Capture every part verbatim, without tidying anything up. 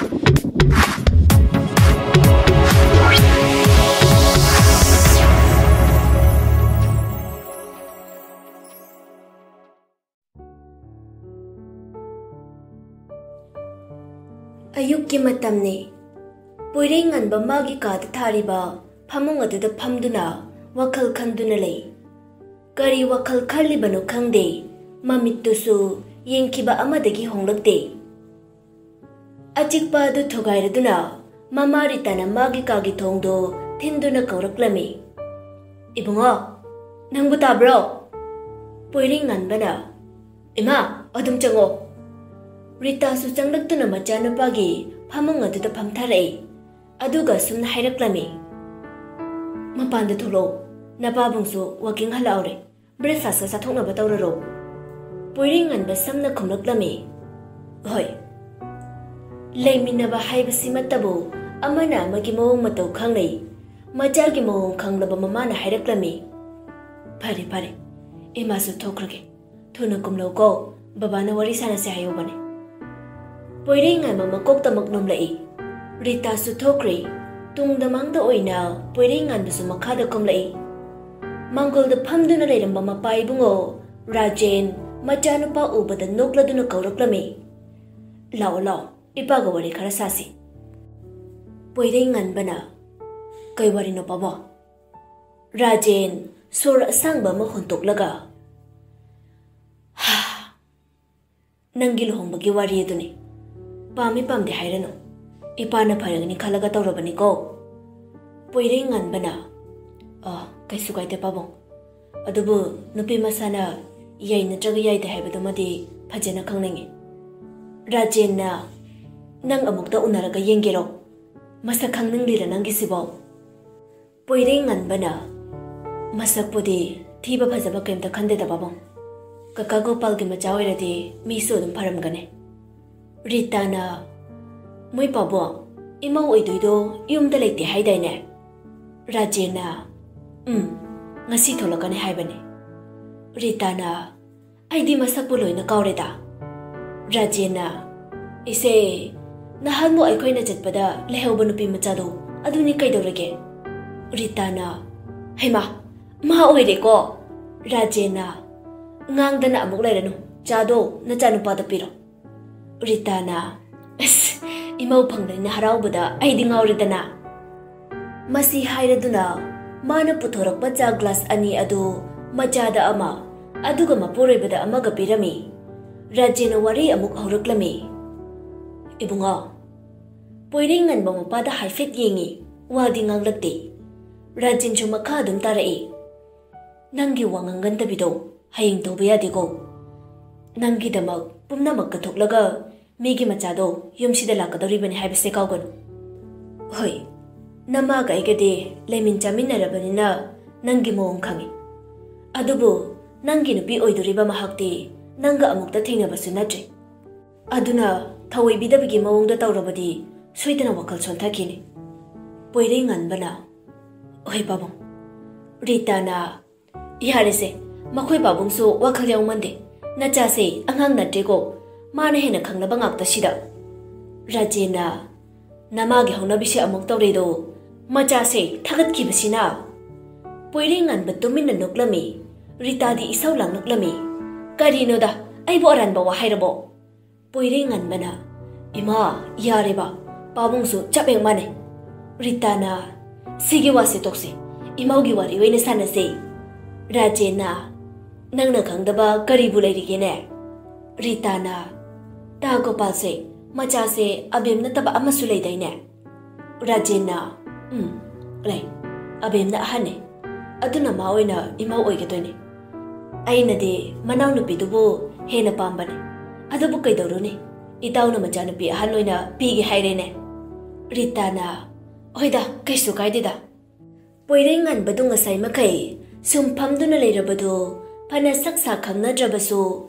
ꯑꯌꯨꯛꯀꯤ ꯃꯇꯝꯅꯤ꯫ ꯄꯣꯏꯔꯩꯉꯥꯟꯕ ꯃꯥꯒꯤ ꯀꯥꯗ ꯊꯥꯔꯤꯕ ꯐꯃꯨꯡ ꯑꯗꯨꯗ ꯐꯝꯗꯨꯅ ꯋꯥꯈꯜ ꯈꯟꯗꯨꯅ ꯂꯩ꯫ ꯀꯔꯤ ꯋꯥꯈꯜ ꯈꯜꯂꯤꯕꯅꯣ ꯈꯪꯗꯦ, ꯃꯃꯤꯠꯇꯨꯁꯨ ꯌꯦꯡꯈꯤꯕ ꯑꯃꯗꯒꯤ ꯍꯣꯡꯂꯛꯇꯦ꯫ ꯑꯆꯤꯛꯄ ꯑꯗꯨ ꯊꯨꯒꯥꯏꯔꯗꯨꯅ ꯃꯃꯥ ꯔꯤꯇꯥꯅ ꯃꯥꯒꯤ ꯀꯥꯒꯤ ꯊꯣꯡꯗꯨ ꯊꯤꯟꯗꯨꯅ ꯀꯧꯔꯛꯂꯝꯃꯤ꯫ "ꯏꯕꯨꯡꯉꯣ, ꯅꯪꯕꯨ ꯇꯥꯕ꯭ꯔꯣ?" ꯄꯣꯏꯔꯩꯉꯥꯟꯕꯅ, "ꯏꯃꯥ, ꯑꯗꯨꯝ ꯆꯪꯉꯣ꯫" ꯔꯤꯇꯥꯁꯨ ꯆꯪꯂꯛꯇꯨꯅ ꯃꯆꯥꯅꯨꯄꯥꯒꯤ ꯐꯃꯨꯡ ꯑꯗꯨꯗ ꯐꯝꯊꯔꯛꯏ꯫ ꯑꯗꯨꯒ ꯁꯨꯝꯅ ꯍꯥꯏꯔꯛꯂꯝꯃꯤ, "ꯃꯄꯥꯟꯗ ꯊꯣꯛꯂꯛꯑꯣ, ꯅꯄꯥꯕꯨꯡꯁꯨ ꯋꯥꯀꯤꯡ ꯍꯜꯂꯛꯍꯧꯔꯦ꯫ ꯕ꯭ꯔꯦꯛꯐꯥꯁꯀ ꯆꯥꯊꯣꯛꯅꯕ ꯇꯧꯔꯔꯣ꯫" ꯄꯣꯏꯔꯩꯉꯥꯟꯕ ꯁꯝꯅ ꯈꯨꯝꯂꯛꯂꯝꯃꯤ, "ꯍꯣꯏ꯫" ꯂꯩꯃꯤꯟꯅꯕ ꯍꯥꯏꯕꯁꯤꯃꯛꯇꯕꯨ ꯑꯃꯅ ꯑꯃꯒꯤ ꯃꯑꯣꯡ ꯃꯇꯧ ꯈꯪꯅꯩ꯫ ꯃꯆꯥꯒꯤ ꯃꯑꯣꯡ ꯈꯪꯂꯕ ꯃꯃꯥꯅ ꯍꯥꯏꯔꯛꯂꯝꯃꯤ, "ꯐꯔꯦ, ꯐꯔꯦ, ꯏꯃꯥꯁꯨ ꯊꯣꯛꯈ꯭ꯔꯒꯦ꯫ ꯊꯨꯅ ꯀꯨꯝꯂꯧꯀꯣ, ꯕꯕꯥꯅ ꯋꯥꯔꯤ ꯁꯥꯟꯅꯁꯦ ꯍꯥꯏꯍꯧꯕꯅꯦ꯫" ꯄꯣꯏꯔꯩꯉꯥꯟꯕ ꯃꯀꯣꯛꯇꯃꯛ ꯅꯣꯝꯂꯛꯏ꯫ ꯔꯤꯇꯥꯁꯨ ꯊꯣꯛꯈ꯭ꯔꯦ꯫ ꯇꯨꯡꯗ ꯃꯥꯡꯗ ꯑꯣꯏꯅ ꯄꯣꯏꯔꯩꯉꯥꯟꯕꯁꯨ ꯃꯈꯥꯗ ꯀꯨꯝꯂꯛꯏ꯫ ꯃꯥꯡꯒꯣꯜꯗ ꯐꯝꯗꯨꯅ ꯂꯩꯔꯝꯕ ꯃꯄꯥ ꯏꯕꯨꯡꯉꯣ ꯔꯥꯖꯦꯟ ꯃꯆꯥꯅꯨꯄꯥ ꯎꯕꯗ ꯅꯣꯛꯂꯗꯨꯅ ꯀꯧꯔꯛꯂꯝꯃꯤ, "ꯂꯥꯛꯑꯣ, ꯂꯥꯛꯑꯣ, ꯏꯄꯥꯒ ꯋꯥꯔꯤ ꯈꯔ ꯁꯥꯁꯤ꯫" ꯄꯣꯏꯔꯩꯉꯥꯟꯕꯅ, "ꯀꯩ ꯋꯥꯔꯤꯅꯣ ꯄꯥꯕꯣ?" ꯔꯥꯖꯦꯟ ꯁꯣꯔ ꯑꯁꯥꯡꯕ ꯑꯃ ꯍꯣꯟꯇꯣꯛꯂꯒ, "ꯍꯥ, ꯅꯪꯒꯤ ꯂꯨꯍꯣꯡꯕꯒꯤ ꯋꯥꯔꯤ ꯑꯗꯨꯅꯤ꯫ ꯄꯥꯝꯃꯤ ꯄꯥꯝꯗꯦ ꯍꯥꯏꯔꯅꯨ, ꯏꯄꯥꯅ ꯐꯔꯒꯅꯤ ꯈꯜꯂꯒ ꯇꯧꯔꯕꯅꯤꯀꯣ꯫" ꯄꯣꯏꯔꯩꯉꯥꯟꯕꯅ, "ꯑ, ꯀꯩꯁꯨ ꯀꯥꯏꯗꯦ ꯄꯥꯕꯨꯡ꯫ ꯑꯗꯨꯕꯨ ꯅꯨꯄꯤ ꯃꯁꯥꯅ ꯌꯥꯏ ꯅꯠꯇ꯭ꯔꯒ ꯌꯥꯏꯗꯦ ꯍꯥꯏꯕꯗꯨꯃꯗꯤ ꯐꯖꯅ ꯈꯪꯅꯤꯡꯉꯤ꯫ ꯔꯥꯖꯦꯟꯅ ꯅꯪ ꯑꯃꯨꯛꯇ ꯎꯅꯔꯒ ꯌꯦꯡꯒꯦꯔꯣ? ꯃꯁꯛ ꯈꯪꯅꯤꯡꯂꯤꯔ ꯅꯪꯒꯤꯁꯤꯕꯣ?" ꯄꯣꯏꯔꯩꯉꯥꯟꯕꯅ, "ꯃꯁꯛꯄꯨꯗꯤ ꯊꯤꯕ ꯐꯖꯕ ꯀꯩꯝꯇ ꯈꯟꯗꯦꯗ ꯄꯥꯕꯨꯡ꯫ ꯀꯀꯥ ꯒꯣꯄꯥꯜꯒꯤ ꯃꯆꯥ ꯑꯣꯏꯔꯗꯤ ꯃꯤꯁꯨ ꯑꯗꯨꯝ ꯐꯔꯝꯒꯅꯤ꯫" ꯔꯤꯇꯥꯅ, "ꯃꯣꯏ ꯄꯥꯕꯨꯡ, ꯏꯃꯧ ꯑꯣꯏꯗꯣꯏꯗꯣ ꯌꯨꯝꯗ ꯂꯩꯇꯦ ꯍꯥꯏꯗꯥꯏꯅꯦ?" ꯔꯥꯖꯦꯟꯅ, "ꯎꯝ, ꯉꯁꯤ ꯊꯣꯛꯂꯛꯀꯅꯤ ꯍꯥꯏꯕꯅꯤ꯫" ꯔꯤꯇꯥꯅ, "ꯑꯩꯗꯤ ꯃꯁꯛꯄꯨ ꯂꯣꯏꯅ ꯀꯥꯎꯔꯦꯗ꯫" ꯔꯥꯖꯦꯟꯅ, "ꯏꯆꯦ, "ꯅꯍꯥꯟꯃꯨꯛ ꯑꯩꯈꯣꯏꯅ ꯆꯠꯄꯗ ꯂꯩꯍꯧꯕ ꯅꯨꯄꯤ ꯃꯆꯥꯗꯣ, ꯑꯗꯨꯅꯤ ꯀꯩꯗꯧꯔꯒꯦ?" ꯔꯤꯇꯥꯅ, "ꯍꯩꯃꯥ, ꯃꯥ ꯑꯣꯏꯔꯦꯀꯣ!" ꯔꯥꯖꯦꯟꯅ ꯉꯥꯡꯗꯅ ꯑꯃꯨꯛ ꯂꯩꯔꯅꯨ, ꯆꯥꯗꯣ ꯅꯆꯥꯅꯨꯄꯥꯗ ꯄꯤꯔꯣ꯫ ꯔꯤꯇꯥꯅ, "ꯑꯁ, ꯏꯃꯧ ꯐꯪꯂꯦꯅ ꯍꯔꯥꯎꯕꯗ ꯑꯩꯗꯤ ꯉꯥꯎꯔꯦꯗꯅ꯫" ꯃꯁꯤ ꯍꯥꯏꯔꯗꯨꯅ ꯃꯥꯅ ꯄꯨꯊꯣꯔꯛꯄ ꯆꯥ ꯒ꯭ꯂꯥꯁ ꯑꯅꯤ ꯑꯗꯨ ꯃꯆꯥꯗ ꯑꯃ, ꯑꯗꯨꯒ ꯃꯄꯨꯔꯣꯏꯕꯗ ꯑꯃꯒ ꯄꯤꯔꯝꯃꯤ꯫ ꯔꯥꯖꯦꯟꯅ ꯋꯥꯔꯤ ꯑꯃꯨꯛ ꯍꯧꯔꯛꯂꯝꯃꯤ꯫ "ꯏꯕꯨꯡꯉꯣ꯫" ꯄꯣꯏꯔꯩꯉꯟꯕ ꯃꯄꯥꯗ ꯍꯥꯏꯐꯦꯠ ꯌꯦꯡꯉꯤ, ꯋꯥꯗꯤ ꯉꯥꯡꯂꯛꯇꯦ꯫ ꯔꯥꯖꯦꯟꯁꯨ ꯃꯈꯥ ꯑꯗꯨꯝ ꯇꯥꯔꯛꯏ꯫ "ꯅꯪꯒꯤ ꯋꯥ ꯉꯥꯡꯒꯟꯗꯕꯤꯗꯣ ꯍꯌꯦꯡ ꯇꯧꯕ ꯌꯥꯗꯦꯀꯣ꯫ ꯅꯪꯒꯤꯗꯃꯛ ꯄꯨꯝꯅꯃꯛ ꯀꯠꯊꯣꯛꯂꯒ ꯃꯤꯒꯤ ꯃꯆꯥꯗꯣ ꯌꯨꯝꯁꯤꯗ ꯂꯥꯛꯀꯗꯧꯔꯤꯕꯅꯤ ꯍꯥꯏꯕꯁꯦ ꯀꯥꯎꯒꯅꯨ꯫ ꯍꯣꯏ, ꯅꯃꯥꯒ ꯑꯩꯒꯗꯤ ꯂꯩꯃꯤꯟ ꯆꯥꯃꯤꯟꯅꯔꯕꯅꯤꯅ ꯅꯪꯒꯤ ꯃꯑꯣꯡ ꯈꯪꯉꯤ꯫ ꯑꯗꯨꯕꯨ ꯅꯪꯒꯤ ꯅꯨꯄꯤ ꯑꯣꯏꯗꯣꯔꯤꯕ ꯃꯍꯥꯛꯇꯤ ꯅꯪꯒ ꯑꯃꯨꯛꯇ ꯊꯦꯡꯅꯕꯁꯨ ꯅꯠꯇ꯭ꯔꯤ꯫ ꯑꯗꯨꯅ ꯊꯧꯑꯣꯏꯕꯤꯗꯕꯒꯤ ꯃꯑꯣꯡꯗ ꯇꯧꯔꯕꯗꯤ ꯁꯣꯏꯗꯅ ꯋꯥꯈꯜ ꯁꯣꯟꯊꯈꯤꯅꯤ꯫" ꯄꯣꯏꯔꯩꯉꯟꯕꯅ, "ꯍꯣꯏ ꯄꯥꯕꯨꯡ꯫" ꯔꯤꯇꯥꯅ, "ꯌꯥꯔꯦꯁꯦ, ꯃꯈꯣꯏ ꯄꯥꯕꯨꯡꯁꯨ ꯋꯥꯈꯜ ꯌꯥꯎꯃꯟꯗꯦ꯫ ꯅꯆꯥꯁꯦ ꯑꯉꯥꯡ ꯅꯠꯇ꯭ꯔꯦꯀꯣ, ꯃꯥꯅ ꯍꯦꯟꯅ ꯈꯪꯅꯕ ꯉꯥꯛꯇꯁꯤꯗ꯫" ꯔꯥꯖꯦꯟꯅ, "ꯅꯃꯥꯒꯤ ꯍꯧꯅꯕꯤꯁꯦ ꯑꯃꯨꯛ ꯇꯧꯔꯦꯗꯣ, ꯃꯆꯥꯁꯦ ꯊꯥꯒꯠꯈꯤꯕꯁꯤꯅ꯫" ꯄꯣꯏꯔꯩꯉꯟꯕ ꯇꯨꯃꯤꯟꯅ ꯅꯣꯛꯂꯝꯃꯤ꯫ ꯔꯤꯇꯥꯗꯤ ꯏꯁꯧ ꯂꯥꯡꯂꯛꯂꯝꯃꯤ꯫ "ꯀꯔꯤꯅꯣꯗ, ꯑꯩꯕꯨ ꯑꯔꯥꯟꯕ ꯋꯥ ꯍꯥꯏꯔꯕꯣ?" ꯄꯣꯏꯔꯩꯉꯟꯕꯅ, "ꯏꯃꯥ, ꯌꯥꯔꯦꯕ, ꯄꯥꯕꯨꯡꯁꯨ ꯆꯞ ꯍꯦꯛ ꯃꯥꯟꯅꯩ꯫" ꯔꯤꯇꯥꯅ, "ꯁꯤꯒꯤ ꯋꯥꯁꯦ ꯇꯣꯛꯁꯦ, ꯏꯃꯧꯒꯤ ꯋꯥꯔꯤ ꯑꯣꯏꯅ ꯁꯥꯟꯅꯁꯦ꯫" ꯔꯥꯖꯦꯟꯅ, "ꯅꯪꯅ ꯈꯪꯗꯕ ꯀꯔꯤꯕꯨ ꯂꯩꯔꯤꯒꯦꯅꯦ?" ꯔꯤꯇꯥꯅ, "ꯇꯥ ꯒꯣꯄꯥꯜꯁꯦ, ꯃꯆꯥꯁꯦ ꯑꯕꯦꯝ ꯅꯠꯇꯕ ꯑꯃꯁꯨ ꯂꯩꯗꯥꯏꯅꯦ?" ꯔꯥꯖꯦꯟꯅ, "ꯎꯝ, ꯂꯩ꯫ ꯑꯕꯦꯝꯅ ꯑꯍꯟꯅꯦ꯫ ꯑꯗꯨꯅ ꯃꯥ ꯑꯣꯏꯅ ꯏꯃꯧ ꯑꯣꯏꯒꯗꯣꯏꯅꯦ꯫ ꯑꯩꯅꯗꯤ ꯃꯅꯥꯎꯅꯨꯄꯤꯗꯨꯕꯨ ꯍꯦꯟꯅ ꯄꯥꯝꯕꯅꯦ꯫ ꯑꯗꯨꯕꯨ ꯀꯩꯗꯧꯔꯨꯅꯤ? ꯏꯇꯥꯎꯅ ꯃꯆꯥꯅꯨꯄꯤ ꯑꯍꯟ ꯑꯣꯏꯅ ꯄꯤꯒꯦ ꯍꯥꯏꯔꯦꯅꯦ꯫" ꯔꯤꯇꯥꯅ, "ꯍꯣꯏꯗ, ꯀꯩꯁꯨ ꯀꯥꯏꯗꯦꯗ꯫" ꯄꯣꯏꯔꯩꯉꯟꯕꯗꯨ ꯉꯁꯥꯏ ꯃꯈꯩ ꯁꯨꯝ ꯐꯝꯗꯨꯅ ꯂꯩꯔꯕꯗꯨ ꯐꯅ ꯁꯛ ꯁꯥ ꯈꯪꯅꯗ꯭ꯔꯕꯁꯨ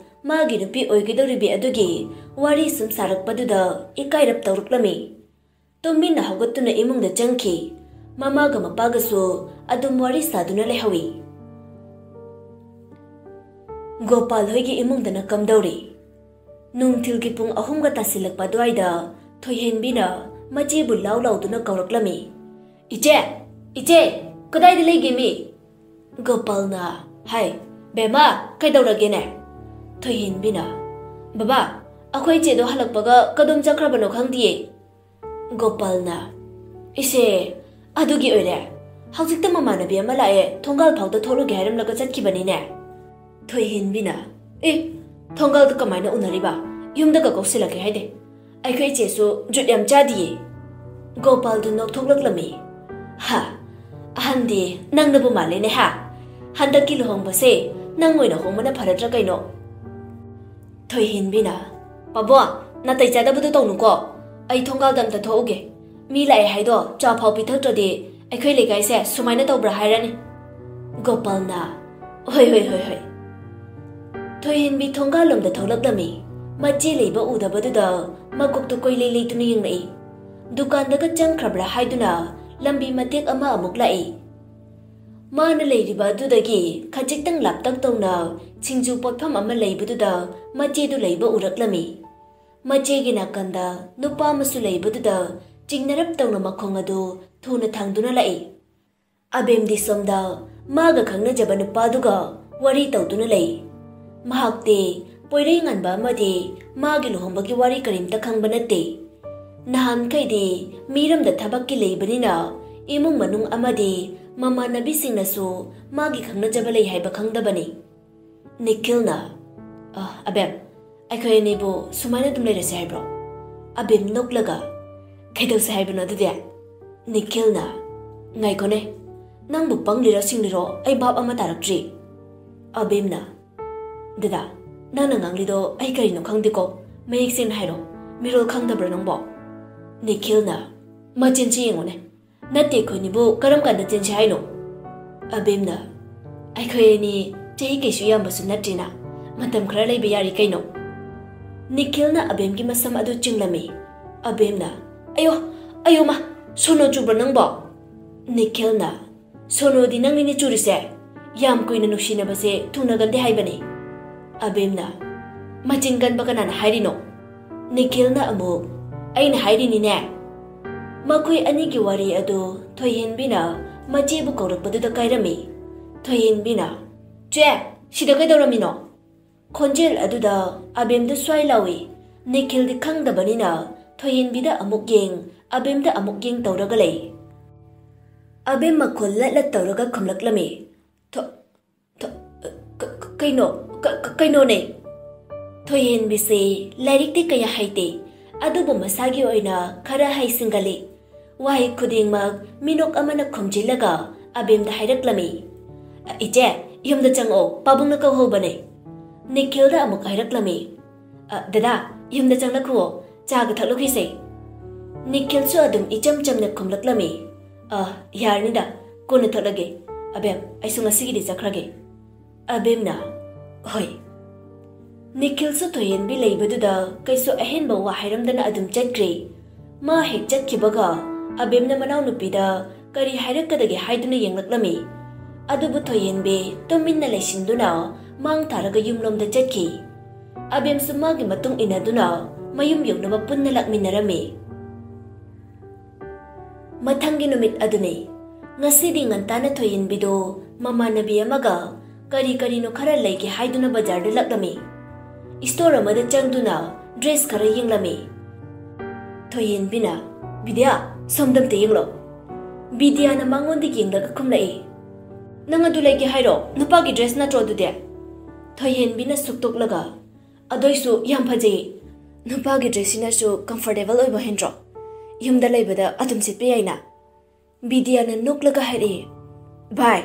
ꯃꯥꯒꯤ ꯅꯨꯄꯤ ꯑꯣꯏꯒꯗꯧꯔꯤꯕꯤ ꯑꯗꯨꯒꯤ ꯋꯥꯔꯤ ꯁꯨꯝ ꯁꯥꯔꯛꯄꯗꯨꯗ ꯏꯀꯥꯏꯔꯞ ꯇꯧꯔꯛꯂꯝꯃꯤ꯫ ꯇꯨꯃꯤꯟꯅ ꯍꯧꯒꯠꯇꯨꯅ ꯏꯃꯨꯡꯗ ꯆꯪꯈꯤ꯫ ꯃꯃꯥꯒ ꯃꯄꯥꯒꯁꯨ ꯑꯗꯨꯝ ꯋꯥꯔꯤ ꯁꯥꯗꯨꯅ ꯂꯩꯍꯧꯏ꯫ ꯒꯣꯄꯥꯜ ꯍꯣꯏꯒꯤ ꯏꯃꯨꯡꯗꯅ ꯀꯝꯗꯧꯔꯤ? ꯅꯨꯡꯊꯤꯜꯒꯤ ꯄꯨꯡ ꯑꯍꯨꯝꯒ ꯇꯥꯁꯤꯜꯂꯛꯄ ꯑꯗꯨꯋꯥꯏꯗ ꯊꯣꯏꯍꯦꯟꯕꯤꯅ ꯃꯆꯦꯕꯨ ꯂꯥꯎ ꯂꯥꯎꯗꯨꯅ ꯀꯧꯔꯛꯂꯝꯃꯤ꯫ "ꯏꯆꯦ! ꯏꯆꯦ! ꯀꯗꯥꯏꯗ ꯂꯩꯒꯦꯃꯤ?" ꯒꯣꯄꯥꯜꯅ, "ꯍꯥꯏ, ꯕꯦꯝꯃ, ꯀꯩꯗꯧꯔꯒꯦꯅꯦ?" ꯊꯣꯏꯍꯦꯟꯕꯤꯅ, "ꯕꯕꯥ, ꯑꯩꯈꯣꯏ ꯏꯆꯦꯗꯣ ꯍꯜꯂꯛꯄꯒ ꯀꯗꯣꯝ ꯆꯠꯈ꯭ꯔꯕꯅꯣ ꯈꯪꯗꯤꯌꯦ꯫" ꯒꯣꯄꯥꯜꯅ, "ꯏꯁꯦ, ꯑꯗꯨꯒꯤ ꯑꯣꯏꯔꯦ꯫ ꯍꯧꯖꯤꯛꯇ ꯃꯃꯥꯟꯅꯕꯤ ꯑꯃ ꯂꯥꯛꯑꯦ, ꯊꯣꯡꯒꯥꯜ ꯐꯥꯎꯗ ꯊꯣꯛꯂꯨꯒꯦ ꯍꯥꯏꯔꯝꯂꯒ ꯆꯠꯈꯤꯕꯅꯤꯅꯦ꯫" ꯊꯣꯏꯍꯦꯟꯕꯤꯅ, "ꯑꯦ, ꯊꯣꯡꯒꯥꯜꯗ ꯀꯃꯥꯏꯅ ꯎꯅꯔꯤꯕ? ꯌꯨꯝꯗꯒ ꯀꯧꯁꯤꯜꯂꯛꯀꯦ ꯍꯥꯏꯗꯦ꯫ ꯑꯩꯈꯣꯏ ꯏꯆꯦꯁꯨ ꯖꯨꯠ ꯌꯥꯝ ꯆꯥꯗꯤꯌꯦ꯫" ꯒꯣꯄꯥꯜꯗꯨ ꯅꯣꯛꯊꯣꯛꯂꯛꯂꯝꯃꯤ꯫ "ꯍꯥ, ꯑꯍꯟꯗꯤ ꯅꯪꯅꯕꯨ ꯃꯥꯜꯂꯦꯅꯦ ꯍꯥ? ꯍꯟꯗꯛꯀꯤ ꯂꯨꯍꯣꯡꯕꯁꯦ ꯅꯪ ꯑꯣꯏꯅ ꯍꯣꯡꯕꯅ ꯐꯔꯗ꯭ꯔꯥ ꯀꯩꯅꯣ?" ꯊꯣꯏꯍꯦꯟꯕꯤꯅ, "ꯄꯥꯕꯣ, ꯅꯥꯇꯩ ꯆꯥꯗꯕꯗꯣ ꯇꯧꯅꯨꯀꯣ꯫ ꯑꯩ ꯊꯣꯡꯒꯥꯜꯗ ꯑꯝꯇ ꯊꯣꯛꯎꯒꯦ꯫ ꯃꯤ ꯂꯥꯛꯑꯦ ꯍꯥꯏꯗꯣ ꯆꯥ ꯐꯥꯎ ꯄꯤꯊꯛꯇ꯭ꯔꯗꯤ ꯑꯩꯈꯣꯏ ꯂꯩꯀꯥꯏꯁꯦ ꯁꯨꯃꯥꯏꯅ ꯇꯧꯕ꯭ꯔꯥ ꯍꯥꯏꯔꯅꯤ꯫" ꯒꯣꯄꯥꯜꯅ, "ꯍꯣꯏ, ꯍꯣꯏ, ꯍꯣꯏ, ꯍꯣꯏ꯫" ꯊꯣꯏꯍꯦꯟꯕꯤ ꯊꯣꯡꯒꯥꯜꯂꯣꯝꯗ ꯊꯣꯛꯂꯛꯂꯝꯃꯤ꯫ ꯃꯆꯦ ꯂꯩꯕ ꯎꯗꯕꯗꯨꯗ ꯃꯀꯣꯛꯇꯨ ꯀꯣꯏꯂꯩ ꯂꯩꯇꯨꯅ ꯌꯦꯡꯂꯛꯏ꯫ ꯗꯨꯀꯥꯟꯗꯒ ꯆꯪꯈ꯭ꯔꯕ꯭ꯔꯥ ꯍꯥꯏꯗꯨꯅ ꯂꯝꯕꯤ ꯃꯇꯦꯛ ꯑꯃ ꯑꯃꯨꯛ ꯂꯥꯛꯏ꯫ ꯃꯥꯅ ꯂꯩꯔꯤꯕ ꯑꯗꯨꯗꯒꯤ ꯈꯖꯤꯛꯇꯪ ꯂꯥꯞꯇꯛ ꯇꯧꯅ ꯁꯤꯡꯖꯨ ꯄꯣꯠꯐꯝ ꯑꯃ ꯂꯩꯕꯗꯨꯗ ꯃꯆꯦꯗꯨ ꯂꯩꯕ ꯎꯔꯛꯂꯝꯃꯤ꯫ ꯃꯆꯦꯒꯤ ꯅꯥꯀꯟꯗ ꯅꯨꯄꯥ ꯑꯃꯁꯨ ꯂꯩꯕꯗꯨꯗ ꯆꯤꯡꯅꯔꯞ ꯇꯧꯅ ꯃꯈꯣꯡ ꯑꯗꯨ ꯊꯨꯅ ꯊꯥꯡꯗꯨꯅ ꯂꯥꯛꯏ꯫ ꯑꯕꯦꯝꯗꯤ ꯁꯣꯝꯗ ꯃꯥꯒ ꯈꯪꯅꯖꯕ ꯅꯨꯄꯥꯗꯨꯒ ꯋꯥꯔꯤ ꯇꯧꯗꯨꯅ ꯂꯩ꯫ ꯃꯍꯥꯛꯇꯤ ꯄꯣꯏꯔꯩ ꯉꯥꯟꯕ ꯑꯃꯗꯤ ꯃꯥꯒꯤ ꯂꯨꯍꯣꯡꯕꯒꯤ ꯋꯥꯔꯤ ꯀꯔꯤꯝꯇ ꯈꯪꯕ ꯅꯠꯇꯦ꯫ ꯅꯍꯥꯟꯈꯩꯗꯤ ꯃꯤꯔꯝꯗ ꯊꯕꯛꯀꯤ ꯂꯩꯕꯅꯤꯅ ꯏꯃꯨꯡ ꯃꯅꯨꯡ ꯑꯃꯗꯤ ꯃꯃꯥꯟꯅꯕꯤꯁꯤꯡꯅꯁꯨ ꯃꯥꯒꯤ ꯈꯪꯅꯖꯕ ꯂꯩ ꯍꯥꯏꯕ ꯈꯪꯗꯕꯅꯤ꯫ ꯅꯤꯈꯤꯜꯅ, "ꯑ, ꯑꯕꯦꯝ, ꯑꯩꯈꯣꯏ ꯑꯅꯤꯕꯨ ꯁꯨꯃꯥꯏꯅ ꯑꯗꯨꯝ ꯂꯩꯔꯁꯦ ꯍꯥꯏꯕ꯭ꯔꯣ?" ꯑꯕꯦꯝ ꯅꯣꯛꯂꯒ, "ꯀꯩꯗꯧꯁꯦ ꯍꯥꯏꯕꯅꯣ ꯑꯗꯨꯗꯤ?" ꯅꯤꯈꯤꯜꯅ, "ꯉꯥꯏꯈꯣꯅꯦ, ꯅꯪꯕꯨ ꯄꯪꯂꯤꯔꯣ ꯁꯤꯡꯂꯤꯔꯣ ꯑꯩ ꯚꯥꯞ ꯑꯃ ꯇꯥꯔꯛꯇ꯭ꯔꯤ꯫" ꯑꯕꯦꯝꯅ, "ꯗꯗꯥ, ꯅꯪꯅ ꯉꯥꯡꯂꯤꯗꯣ ꯑꯩ ꯀꯔꯤꯅꯣ ꯈꯪꯗꯦꯀꯣ, ꯃꯌꯦꯛ ꯁꯦꯡꯅ ꯍꯥꯏꯔꯣ, ꯃꯤꯔꯣꯜ ꯈꯪꯗꯕ꯭ꯔꯣ ꯅꯪꯕꯣ?" ꯅꯤꯈꯤꯜꯅ, "ꯃꯆꯤꯟꯁꯤ ꯌꯦꯡꯉꯨꯅꯦ, ꯅꯠꯇꯦ, ꯑꯩꯈꯣꯏꯅꯤꯕꯨ ꯀꯔꯝ ꯀꯥꯟꯗ ꯆꯦꯟꯁꯤ ꯍꯥꯏꯅꯣ?" ꯑꯕꯦꯝꯅ, "ꯑꯩꯈꯣꯏ ꯑꯅꯤ ꯆꯍꯤ ꯀꯩꯁꯨ ꯌꯥꯝꯕꯁꯨ ꯅꯠꯇ꯭ꯔꯤꯅ, ꯃꯇꯝ ꯈꯔ ꯂꯩꯕ ꯌꯥꯔꯤ ꯀꯩꯅꯣ꯫" ꯅꯤꯈꯤꯜꯅ ꯑꯕꯦꯝꯒꯤ ꯃꯁꯝ ꯑꯗꯨ ꯆꯤꯡꯂꯝꯃꯤ꯫ ꯑꯕꯦꯝꯅ, "ꯑꯌꯣ, ꯑꯌꯣ ꯃꯥ, ꯁꯣꯅꯣ ꯆꯨꯕ꯭ꯔꯣ ꯅꯪꯕꯣ?" ꯅꯤꯈꯤꯜꯅ, "ꯁꯣꯅꯣꯗꯤ ꯅꯪꯅꯤꯅꯦ ꯆꯨꯔꯤꯁꯦ꯫ ꯌꯥꯝ ꯀꯨꯏꯅ ꯅꯨꯡꯁꯤꯅꯕꯁꯦ ꯊꯨꯡꯅꯒꯟꯗꯦ ꯍꯥꯏꯕꯅꯤ꯫" ꯑꯕꯦꯝꯅ, "ꯃꯆꯤꯟ ꯀꯟꯕ ꯀꯅꯥꯅ ꯍꯥꯏꯔꯤꯅꯣ?" ꯅꯤꯈꯤꯜꯅ ꯑꯃꯨꯛ, ꯑꯩꯅ ꯍꯥꯏꯔꯤꯅꯤꯅꯦ꯫ ꯃꯈꯣꯏ ꯑꯅꯤꯒꯤ ꯋꯥꯔꯤ ꯑꯗꯨ ꯊꯣꯏꯍꯦꯟꯕꯤꯅ ꯃꯆꯦꯕꯨ ꯀꯧꯔꯛꯄꯗꯨꯗ ꯀꯥꯏꯔꯝꯃꯤ꯫ ꯊꯣꯏꯍꯦꯟꯕꯤꯅ, "ꯆꯦ, ꯁꯤꯗ ꯀꯩꯗꯧꯔꯝꯃꯤꯅꯣ?" ꯈꯣꯟꯖꯦꯜ ꯑꯗꯨꯗ ꯑꯕꯦꯝꯗ ꯁ꯭ꯋꯥꯏ ꯂꯥꯎꯏ꯫ ꯅꯤꯈꯤꯜꯗꯤ ꯈꯪꯗꯕꯅꯤꯅ ꯊꯣꯏꯍꯦꯟꯕꯤꯗ ꯑꯃꯨꯛ ꯌꯦꯡ, ꯑꯕꯦꯝꯗ ꯑꯃꯨꯛ ꯌꯦꯡ ꯇꯧꯔꯒ ꯂꯩ꯫ ꯑꯕꯦꯝ ꯃꯈꯣꯜ ꯂꯠ ꯂꯠ ꯇꯧꯔꯒ ꯈꯨꯝꯂꯛꯂꯝꯃꯤ꯫ "ꯊꯣ-, ꯊꯣ-, ꯀ-, ꯀ-, ꯀꯩꯅꯣ, ꯀ-, ꯀ-, ꯀꯩꯅꯣꯅꯦ?" ꯊꯣꯏꯍꯦꯟꯕꯤꯁꯦ ꯂꯥꯏꯔꯤꯛꯇꯤ ꯀꯌꯥ ꯍꯩꯇꯦ, ꯑꯗꯨꯕꯨ ꯃꯁꯥꯒꯤ ꯑꯣꯏꯅ ꯈꯔ ꯍꯩꯁꯤꯡꯒꯜꯂꯤ꯫ ꯋꯥꯍꯩ ꯈꯨꯗꯤꯡꯃꯛ ꯃꯤꯅꯣꯛ ꯑꯃꯅ ꯈꯨꯝꯖꯤꯜꯂꯒ ꯑꯕꯦꯝꯗ ꯍꯥꯏꯔꯛꯂꯝꯃꯤ꯫ "ꯑ, ꯏꯆꯦ, ꯌꯨꯝꯗ ꯆꯪꯉꯛꯑꯣ, ꯄꯥꯕꯨꯡꯅ ꯀꯧꯍꯧꯕꯅꯦ꯫" ꯅꯤꯈꯤꯜꯗ ꯑꯃꯨꯛ ꯍꯥꯏꯔꯛꯂꯝꯃꯤ꯫ "ꯑ, ꯗꯗꯥ, ꯌꯨꯝꯗ ꯆꯪꯂꯛꯈꯨꯑꯣ, ꯆꯥꯒ ꯊꯛꯂꯨꯈꯤꯁꯦ꯫" ꯅꯤꯈꯤꯜꯁꯨ ꯑꯗꯨꯝ ꯏꯆꯝ ꯆꯝꯅ ꯈꯨꯝꯂꯛꯂꯝꯃꯤ꯫ "ꯑ, ꯌꯥꯔꯅꯤꯗ, ꯀꯣꯟꯅ ꯊꯛꯂꯒꯦ꯫ ꯑꯕꯦꯝ, ꯑꯩꯁꯨ ꯉꯁꯤꯒꯤꯗꯤ ꯆꯠꯈ꯭ꯔꯒꯦ꯫" ꯑꯕꯦꯝꯅ, "ꯍꯣꯏ꯫" ꯅꯤꯈꯤꯜꯁꯨ ꯊꯣꯏꯍꯦꯟꯕꯤ ꯂꯩꯕꯗꯨꯗ ꯀꯩꯁꯨ ꯑꯍꯦꯟꯕ ꯋꯥ ꯍꯥꯏꯔꯝꯗꯅ ꯑꯗꯨꯝ ꯆꯠꯈ꯭ꯔꯦ꯫ ꯃꯥ ꯍꯦꯛ ꯆꯠꯈꯤꯕꯒ ꯑꯕꯦꯝꯅ ꯃꯅꯥꯎꯅꯨꯄꯤꯗ ꯀꯔꯤ ꯍꯥꯏꯔꯛꯀꯗꯒꯦ ꯍꯥꯏꯗꯨꯅ ꯌꯦꯡꯂꯛꯂꯝꯃꯤ꯫ ꯑꯗꯨꯕꯨ ꯊꯣꯏꯍꯦꯟꯕꯤ ꯇꯨꯃꯤꯟꯅ ꯂꯩꯁꯤꯟꯗꯨꯅ ꯃꯥꯡ ꯊꯥꯔꯒ ꯌꯨꯝꯂꯣꯝꯗ ꯆꯠꯈꯤ꯫ ꯑꯕꯦꯝꯁꯨ ꯃꯥꯒꯤ ꯃꯇꯨꯡ ꯏꯟꯅꯗꯨꯅ ꯃꯌꯨꯝ ꯌꯧꯅꯕ ꯄꯨꯟꯅ ꯂꯥꯛꯃꯤꯟꯅꯔꯝꯃꯤ꯫ ꯃꯊꯪꯒꯤ ꯅꯨꯃꯤꯠ ꯑꯗꯨꯅꯤ꯫ ꯉꯁꯤꯗꯤ ꯉꯟꯇꯥꯅ ꯊꯣꯏꯍꯦꯟꯕꯤꯗꯨ ꯃꯃꯥꯟꯅꯕꯤ ꯑꯃꯒ ꯀꯔꯤ ꯀꯔꯤꯅꯣ ꯈꯔ ꯂꯩꯒꯦ ꯍꯥꯏꯗꯨꯅ ꯕꯖꯥꯔꯗ ꯂꯥꯛꯂꯝꯃꯤ꯫ ꯏꯁꯇꯣꯔ ꯑꯃꯗ ꯆꯪꯗꯨꯅ ꯗ꯭ꯔꯦꯁ ꯈꯔ ꯌꯦꯡꯂꯝꯃꯤ꯫ ꯊꯣꯏꯍꯦꯟꯕꯤꯅ, "ꯕꯤꯗ꯭ꯌꯥ, ꯁꯣꯝꯗ ꯑꯝꯇ ꯌꯦꯡꯂꯣ꯫" ꯕꯤꯗ꯭ꯌꯥꯅ ꯃꯉꯣꯟꯗ ꯌꯦꯡꯂꯒ ꯈꯨꯝꯂꯛꯏ꯫ "ꯅꯪ ꯑꯗꯨ ꯂꯩꯒꯦ ꯍꯥꯏꯔꯣ? ꯅꯨꯄꯥꯒꯤ ꯗ꯭ꯔꯦꯁ ꯅꯠꯇ꯭ꯔꯣ ꯑꯗꯨꯗꯤ?" ꯊꯣꯏꯍꯦꯟꯕꯤꯅ ꯁꯨꯛꯇꯣꯛꯂꯒ, "ꯑꯗꯨꯏꯁꯨ ꯌꯥꯝ ꯐꯖꯩꯌꯦ꯫ ꯅꯨꯄꯥꯒꯤ ꯗ꯭ꯔꯦꯁꯁꯤꯅꯁꯨ ꯀꯝꯐꯣꯔꯇꯦꯕꯜ ꯑꯣꯏꯕ ꯍꯦꯟꯗ꯭ꯔꯣ? ꯌꯨꯝꯗ ꯂꯩꯕꯗ ꯑꯗꯨꯝ ꯁꯦꯠꯄ ꯌꯥꯏꯅ꯫" ꯕꯤꯗ꯭ꯌꯥꯅ ꯅꯣꯛꯂꯒ ꯍꯥꯏꯔꯛꯏ, "ꯚꯥꯏ,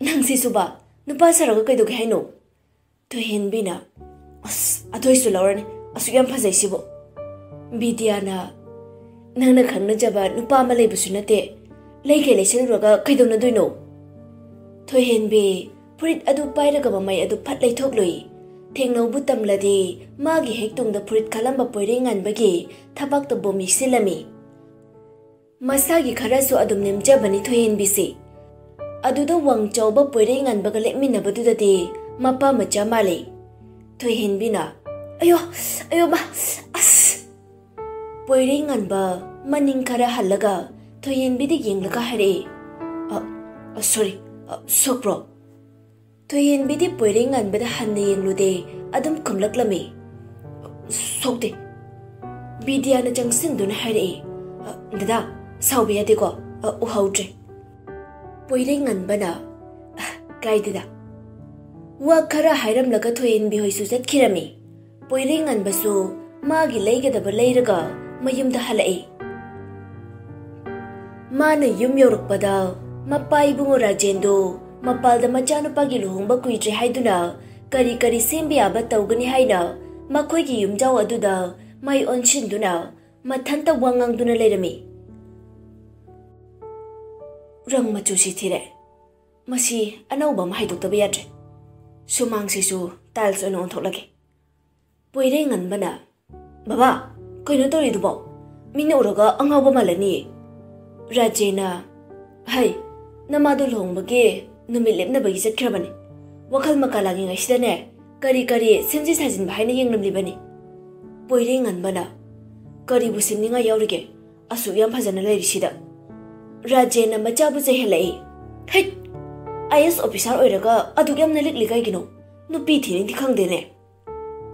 ꯅꯪꯁꯤꯁꯨꯕ, ꯅꯨꯄꯥ ꯁꯥꯔꯒ ꯀꯩꯗꯧꯒꯦ ꯍꯥꯏꯅꯣ?" ꯊꯣꯏꯍꯦꯟꯕꯤꯅ, "ꯑꯁ, ꯑꯗꯨꯏꯁꯨ ꯂꯧꯔꯅꯤ, ꯑꯁꯨꯛ ꯌꯥꯝ ꯐꯖꯩꯁꯤꯕꯨ꯫" ꯕꯤꯗ꯭ꯌꯥꯅ, "ꯅꯪꯅ ꯈꯪꯅꯖꯕ ꯅꯨꯄꯥ ꯑꯃ ꯂꯩꯕꯁꯨ ꯅꯠꯇꯦ, ꯂꯩꯒꯦ ꯂꯩꯁꯜꯂꯨꯔꯒ ꯀꯩꯗꯧꯅꯗꯣꯏꯅꯣ?" ꯊꯣꯏꯍꯦꯟꯕꯤ ꯐꯨꯔꯤꯠ ꯑꯗꯨ ꯄꯥꯏꯔꯒ ꯃꯃꯩ ꯑꯗꯨ ꯐꯠ ꯂꯩꯊꯣꯛꯂꯨꯏ꯫ ꯊꯦꯡꯅꯧꯕꯨ ꯇꯝꯂꯗꯤ ꯃꯥꯒꯤ ꯍꯦꯛ ꯇꯨꯡꯗ ꯐꯨꯔꯤꯠ ꯈꯜꯂꯝꯕ ꯄꯣꯏꯔꯩ ꯉꯥꯟꯕꯒꯤ ꯊꯕꯥꯛꯇ ꯕꯣꯝ ꯌꯩꯁꯤꯜꯂꯝꯃꯤ꯫ ꯃꯁꯥꯒꯤ ꯈꯔꯁꯨ ꯑꯗꯨꯝ ꯅꯦꯝꯖꯕꯅꯤ ꯊꯣꯏꯍꯦꯟꯕꯤꯁꯤ꯫ ꯑꯗꯨꯗ ꯋꯥꯡ ꯆꯥꯎꯕ ꯄꯣꯏꯔꯩ ꯉꯥꯟꯕꯒ ꯂꯦꯞꯃꯤꯟꯅꯕꯗꯨꯗꯗꯤ ꯃꯄꯥ ꯃꯆꯥ ꯃꯥꯜꯂꯤ꯫ ꯊꯣꯏꯍꯦꯟꯕꯤꯅ, "ꯑꯌꯣ, ꯑꯌꯣ ꯃꯥ, ꯑꯁ!" ꯄꯣꯏꯔꯩꯉꯥꯟꯕ ꯃꯅꯤꯡ ꯈꯔ ꯍꯜꯂꯒ ꯊꯣꯏꯍꯦꯟꯕꯤꯗ ꯌꯦꯡꯂꯒ ꯍꯥꯏꯔꯛꯏ꯫ "ꯑ, ꯑ, ꯁꯣꯔꯤ, ꯑ, ꯁꯣꯛꯄ꯭ꯔꯣ?" ꯊꯣꯏꯍꯦꯟꯕꯤꯗꯤ ꯄꯣꯏꯔꯩꯉꯥꯟꯕꯗ ꯍꯟꯅ ꯌꯦꯡꯂꯨꯗꯦ, ꯑꯗꯨꯝ ꯈꯨꯝꯂꯛꯂꯝꯃꯤ꯫ "ꯁꯣꯛꯇꯦ꯫" ꯕꯤꯗ꯭ꯌꯥꯅ ꯆꯪꯁꯤꯟꯗꯨꯅ ꯍꯥꯏꯔꯛꯏ꯫ "ꯑ, ꯗꯗꯥ, ꯁꯥꯎꯕ ꯌꯥꯗꯦꯀꯣ, ꯑ, ꯎꯍꯧꯗ꯭ꯔꯦ꯫" ꯄꯣꯏꯔꯩꯉꯥꯟꯕꯅ, "ꯑ, ꯀꯥꯏꯗꯦꯗ꯫" ꯋꯥ ꯈꯔ ꯍꯥꯏꯔꯝꯂꯒ ꯊꯣꯏꯍꯦꯟꯕꯤ ꯍꯣꯏꯁꯨ ꯆꯠꯈꯤꯔꯝꯃꯤ꯫ ꯄꯣꯏꯔꯩꯉꯥꯟꯕꯁꯨ ꯃꯥꯒꯤ ꯂꯩꯒꯗꯕ ꯂꯩꯔꯒ ꯃꯌꯨꯝꯗ ꯍꯜꯂꯛꯏ꯫ ꯃꯥꯅ ꯌꯨꯝ ꯌꯧꯔꯛꯄꯗ ꯃꯄꯥ ꯏꯕꯨꯡꯉꯣ ꯔꯥꯖꯦꯟꯗꯨ ꯃꯄꯥꯜꯗ ꯃꯆꯥꯅꯨꯄꯥꯒꯤ ꯂꯨꯍꯣꯡꯕ ꯀꯨꯏꯗ꯭ꯔꯦ ꯍꯥꯏꯗꯨꯅ ꯀꯔꯤ ꯀꯔꯤ ꯁꯦꯝꯕ ꯌꯥꯕ ꯇꯧꯒꯅꯤ ꯍꯥꯏꯅ ꯃꯈꯣꯏꯒꯤ ꯌꯨꯝꯖꯥꯎ ꯑꯗꯨꯗ ꯃꯥꯏ ꯑꯣꯟꯁꯤꯟꯗꯨꯅ ꯃꯊꯟꯇ ꯋꯥ ꯉꯥꯡꯗꯨꯅ ꯂꯩꯔꯝꯃꯤ꯫ ꯔꯪ ꯃꯆꯨꯁꯤ ꯊꯤꯔꯦ꯫ ꯃꯁꯤ ꯑꯅꯧꯕ ꯑꯃ ꯍꯥꯏꯗꯣꯛꯇꯕ ꯌꯥꯗ꯭ꯔꯦ꯫ ꯁꯨꯃꯥꯡꯁꯤꯁꯨ ꯇꯥꯏꯜꯁ ꯑꯣꯏꯅ ꯑꯣꯟꯊꯣꯛꯂꯒꯦ꯫ ꯄꯣꯏꯔꯩꯉꯥꯟꯕꯅ, "ꯕꯕꯥ, ꯀꯩꯅꯣ ꯇꯧꯔꯤꯗꯨꯕꯣ? ꯃꯤꯅ ꯎꯔꯒ ꯑꯉꯥꯎꯕ ꯃꯥꯜꯂꯅꯤꯌꯦ꯫" ꯔꯥꯖꯦꯅ, "ꯍꯩ, ꯅꯃꯥꯗꯣ ꯂꯨꯍꯣꯡꯕꯒꯤ ꯅꯨꯃꯤꯠ ꯂꯦꯞꯅꯕꯒꯤ ꯆꯠꯈ꯭ꯔꯕꯅꯦ꯫ ꯋꯥꯈꯜ ꯃꯀꯥ ꯂꯥꯡꯉꯤꯉꯩꯁꯤꯗꯅꯦ, ꯀꯔꯤ ꯀꯔꯤ ꯁꯦꯝꯖꯤꯟ ꯁꯥꯖꯤꯟꯕ ꯍꯥꯏꯅ ꯌꯦꯡꯂꯝꯂꯤꯕꯅꯤ꯫" ꯄꯣꯏꯔꯩꯉꯥꯟꯕꯅ, "ꯀꯔꯤꯕꯨ ꯁꯦꯝꯅꯤꯡꯉꯥꯏ ꯌꯥꯎꯔꯤꯒꯦ? ꯑꯁꯨꯛ ꯌꯥꯝ ꯐꯖꯅ ꯂꯩꯔꯤꯁꯤꯗ꯫" ꯔꯥꯖꯦꯟꯅ ꯃꯆꯥꯕꯨ ꯆꯩꯍꯜꯂꯛꯏ꯫ "ꯍꯩꯠ! ꯑꯥꯏ ꯑꯦꯁ ꯑꯣꯐꯤꯁꯥꯔ ꯑꯣꯏꯔꯒ ꯑꯗꯨꯛ ꯌꯥꯝꯅ ꯂꯤꯛꯂꯤ ꯀꯩꯒꯤꯅꯣ? ꯅꯨꯄꯤ ꯊꯤꯅꯤꯡꯗꯤ ꯈꯪꯗꯦꯅꯦ꯫"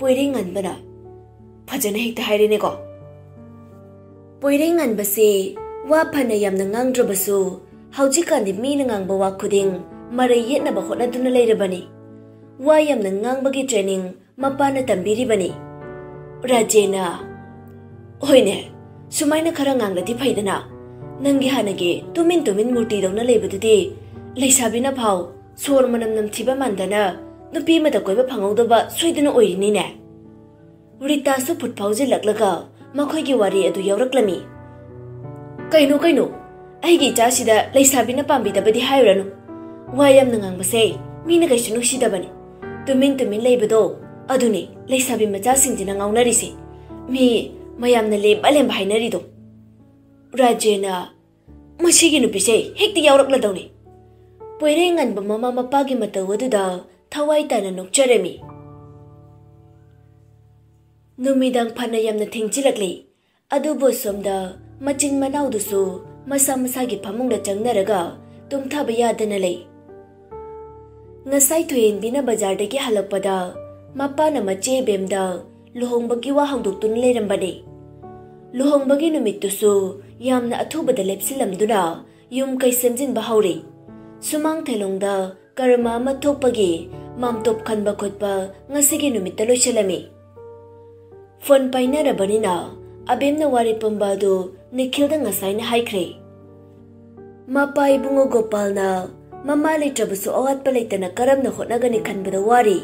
ꯄꯣꯏꯔꯩꯉꯥꯟꯕꯅ, "ꯐꯖꯅ ꯍꯦꯛꯇ ꯍꯥꯏꯔꯦꯅꯦꯀꯣ꯫" ꯄꯣꯏꯔꯩꯉꯥꯟꯕꯁꯦ ꯋꯥ ꯐꯅ ꯌꯥꯝꯅ ꯉꯥꯡꯗ꯭ꯔꯕꯁꯨ, ꯍꯧꯖꯤꯛꯀꯥꯟꯗꯤ ꯃꯤꯅ ꯉꯥꯡꯕ ꯋꯥ ꯈꯨꯗꯤꯡ ꯃꯔꯩ ꯌꯦꯠꯅꯕ ꯍꯣꯠꯅꯗꯨꯅ ꯂꯩꯔꯕꯅꯤ꯫ ꯋꯥ ꯌꯥꯝꯅ ꯉꯥꯡꯕꯒꯤ ꯇ꯭ꯔꯦꯅꯤꯡ ꯃꯄꯥꯅ ꯇꯝꯕꯤꯔꯤꯕꯅꯤ꯫ ꯔꯥꯖꯦꯅ, "ꯍꯣꯏꯅꯦ, ꯁꯨꯃꯥꯏꯅ ꯈꯔ ꯉꯥꯡꯂꯗꯤ ꯐꯩꯗꯅ꯫ ꯅꯪꯒꯤ ꯍꯥꯟꯅꯒꯤ ꯇꯨꯃꯤꯟ ꯇꯨꯃꯤꯟ ꯃꯨꯔꯇꯤꯗꯧꯅ ꯂꯩꯕꯗꯨꯗꯤ ꯂꯩꯁꯥꯕꯤꯅ ꯐꯥꯎ ꯁꯣꯔ ꯃꯅꯝ ꯅꯝꯊꯤꯕ ꯃꯥꯟꯗꯅ ꯅꯨꯄꯤ ꯑꯃꯗ ꯀꯣꯏꯕ ꯐꯪꯍꯧꯗꯕ ꯁꯣꯏꯗꯅ ꯑꯣꯏꯔꯤꯅꯤꯅꯦ꯫" ꯔꯤꯇꯥꯁꯨ ꯐꯨꯠ ꯐꯥꯎꯖꯤꯜꯂꯛꯂꯒ ꯃꯈꯣꯏꯒꯤ ꯋꯥꯔꯤ ꯑꯗꯨ ꯌꯥꯎꯔꯛꯂꯝꯃꯤ꯫ "ꯀꯩꯅꯣ, ꯀꯩꯅꯣ? ꯑꯩꯒꯤ ꯏꯆꯥꯁꯤꯗ ꯂꯩꯁꯥꯕꯤꯅ ꯄꯥꯝꯕꯤꯗꯕꯗꯤ ꯍꯥꯏꯔꯨꯔꯅꯨ꯫ ꯋꯥ ꯌꯥꯝꯅ ꯉꯥꯡꯕꯁꯦ ꯃꯤꯅ ꯀꯩꯁꯨ ꯅꯨꯡꯁꯤꯗꯕꯅꯤ꯫ ꯇꯨꯃꯤꯟ ꯇꯨꯃꯤꯟ ꯂꯩꯕꯗꯣ, ꯑꯗꯨꯅꯤ ꯂꯩꯁꯥꯕꯤ ꯃꯆꯥꯁꯤꯡꯁꯤꯅ ꯉꯥꯎꯅꯔꯤꯁꯦ꯫ ꯃꯤ ꯃꯌꯥꯝꯅ ꯂꯦꯝꯕ ꯂꯦꯝꯕ ꯍꯥꯏꯅꯔꯤꯗꯣ꯫" ꯔꯥꯖꯦꯅ, "ꯃꯁꯤꯒꯤ ꯅꯨꯄꯤꯁꯦ ꯍꯦꯛꯇ ꯌꯥꯎꯔꯛꯂꯗꯧꯅꯤ꯫" ꯄꯣꯏꯔꯩꯉꯥꯟꯕ ꯃꯃꯥ ꯃꯄꯥꯒꯤ ꯃꯇꯧ ꯑꯗꯨꯗ ꯊꯋꯥꯏ ꯇꯥꯅ ꯅꯣꯛꯆꯔꯝꯃꯤ꯫ ꯅꯨꯃꯤꯗꯥꯡ ꯐꯅ ꯌꯥꯝꯅ ꯊꯦꯡꯖꯤꯜꯂꯛꯂꯤ꯫ ꯑꯗꯨꯕꯨ ꯑꯁꯣꯝꯗ ꯃꯆꯤꯟ ꯃꯅꯥꯎꯗꯨꯁꯨ ꯃꯁꯥ ꯃꯁꯥꯒꯤ ꯐꯃꯨꯡꯗ ꯆꯪꯅꯔꯒ ꯇꯨꯝꯊꯕ ꯌꯥꯗꯅ ꯂꯩ꯫ ꯉꯁꯥꯏ ꯊꯣꯏꯍꯦꯟꯕꯤꯅ ꯕꯖꯥꯔꯗꯒꯤ ꯍꯜꯂꯛꯄꯗ ꯃꯄꯥꯅ ꯃꯆꯦ ꯑꯕꯦꯝꯗ ꯂꯨꯍꯣꯡꯕꯒꯤ ꯋꯥ ꯍꯧꯗꯣꯛꯇꯨꯅ ꯂꯩꯔꯝꯕꯅꯤ꯫ ꯂꯨꯍꯣꯡꯕꯒꯤ ꯅꯨꯃꯤꯠꯇꯨꯁꯨ ꯌꯥꯝꯅ ꯑꯊꯨꯕꯗ ꯂꯦꯞꯁꯤꯜꯂꯝꯗꯨꯅ ꯌꯨꯝ ꯀꯩ ꯁꯦꯝꯖꯤꯟꯕ ꯍꯧꯔꯤ꯫ ꯁꯨꯃꯥꯡ ꯊꯦꯂꯣꯡꯗ ꯀꯔꯃ ꯑꯃ ꯊꯣꯛꯄꯒꯤ ꯃꯥꯝꯇꯣꯞ ꯈꯟꯕ ꯈꯣꯠꯄ ꯉꯁꯤꯒꯤ ꯅꯨꯃꯤꯠꯇ ꯂꯣꯏꯁꯤꯜꯂꯝꯃꯤ꯫ ꯐꯣꯟ ꯄꯥꯏꯅꯔꯕꯅꯤꯅ ꯑꯕꯦꯝꯅ ꯋꯥꯔꯤ ꯄꯨꯝꯕ ꯑꯗꯨ ꯅꯤꯈꯤꯜꯗ ꯉꯁꯥꯏꯅ ꯍꯥꯏꯈ꯭ꯔꯦ꯫ ꯃꯄꯥ ꯏꯕꯨꯡꯉꯣ ꯒꯣꯄꯥꯜꯅ ꯃꯃꯥ ꯂꯩꯇ꯭ꯔꯕꯁꯨ ꯑꯋꯥꯠꯄ ꯂꯩꯇꯅ ꯀꯔꯝꯅ ꯍꯣꯠꯅꯒꯅꯤ ꯈꯟꯕꯗ ꯋꯥꯔꯤ꯫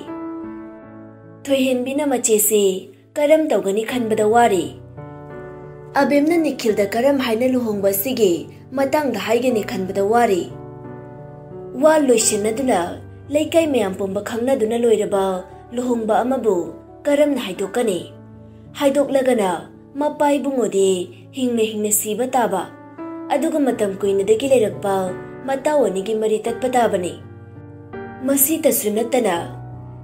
ꯊꯣꯏꯍꯦꯟꯕꯤꯅ ꯃꯆꯦꯁꯤ ꯀꯔꯝ ꯇꯧꯒꯅꯤ ꯈꯟꯕꯗ ꯋꯥꯔꯤ꯫ ꯑꯕꯦꯝꯅ ꯅꯤꯈꯤꯜꯗ ꯀꯔꯝ ꯍꯥꯏꯅ ꯂꯨꯍꯣꯡꯕ ꯑꯁꯤꯒꯤ ꯃꯇꯥꯡꯗ ꯍꯥꯏꯒꯅꯤ ꯈꯟꯕꯗ ꯋꯥꯔꯤ꯫ ꯋꯥ ꯂꯣꯏꯁꯤꯟꯅꯗꯨꯅ ꯂꯩꯀꯥꯏ ꯃꯌꯥꯝ ꯄꯨꯝꯕ ꯈꯪꯅꯗꯨꯅ ꯂꯣꯏꯔꯕ ꯂꯨꯍꯣꯡꯕ ꯑꯃꯕꯨ ꯀꯔꯝꯅ ꯍꯥꯏꯗꯣꯛꯀꯅꯤ? ꯍꯥꯏꯗꯣꯛꯂꯒꯅ ꯃꯄꯥ ꯏꯕꯨꯡꯉꯣꯗꯤ ꯍꯤꯡꯅ ꯍꯤꯡꯅ ꯁꯤꯕ ꯇꯥꯕ, ꯑꯗꯨꯒ ꯃꯇꯝ ꯀꯨꯏꯅꯗꯒꯤ ꯂꯩꯔꯛꯄ ꯃꯇꯥꯎ ꯑꯅꯤꯒꯤ ꯃꯔꯤ ꯇꯠꯄ ꯇꯥꯕꯅꯤ꯫ ꯃꯁꯤꯇꯁꯨ ꯅꯠꯇꯅ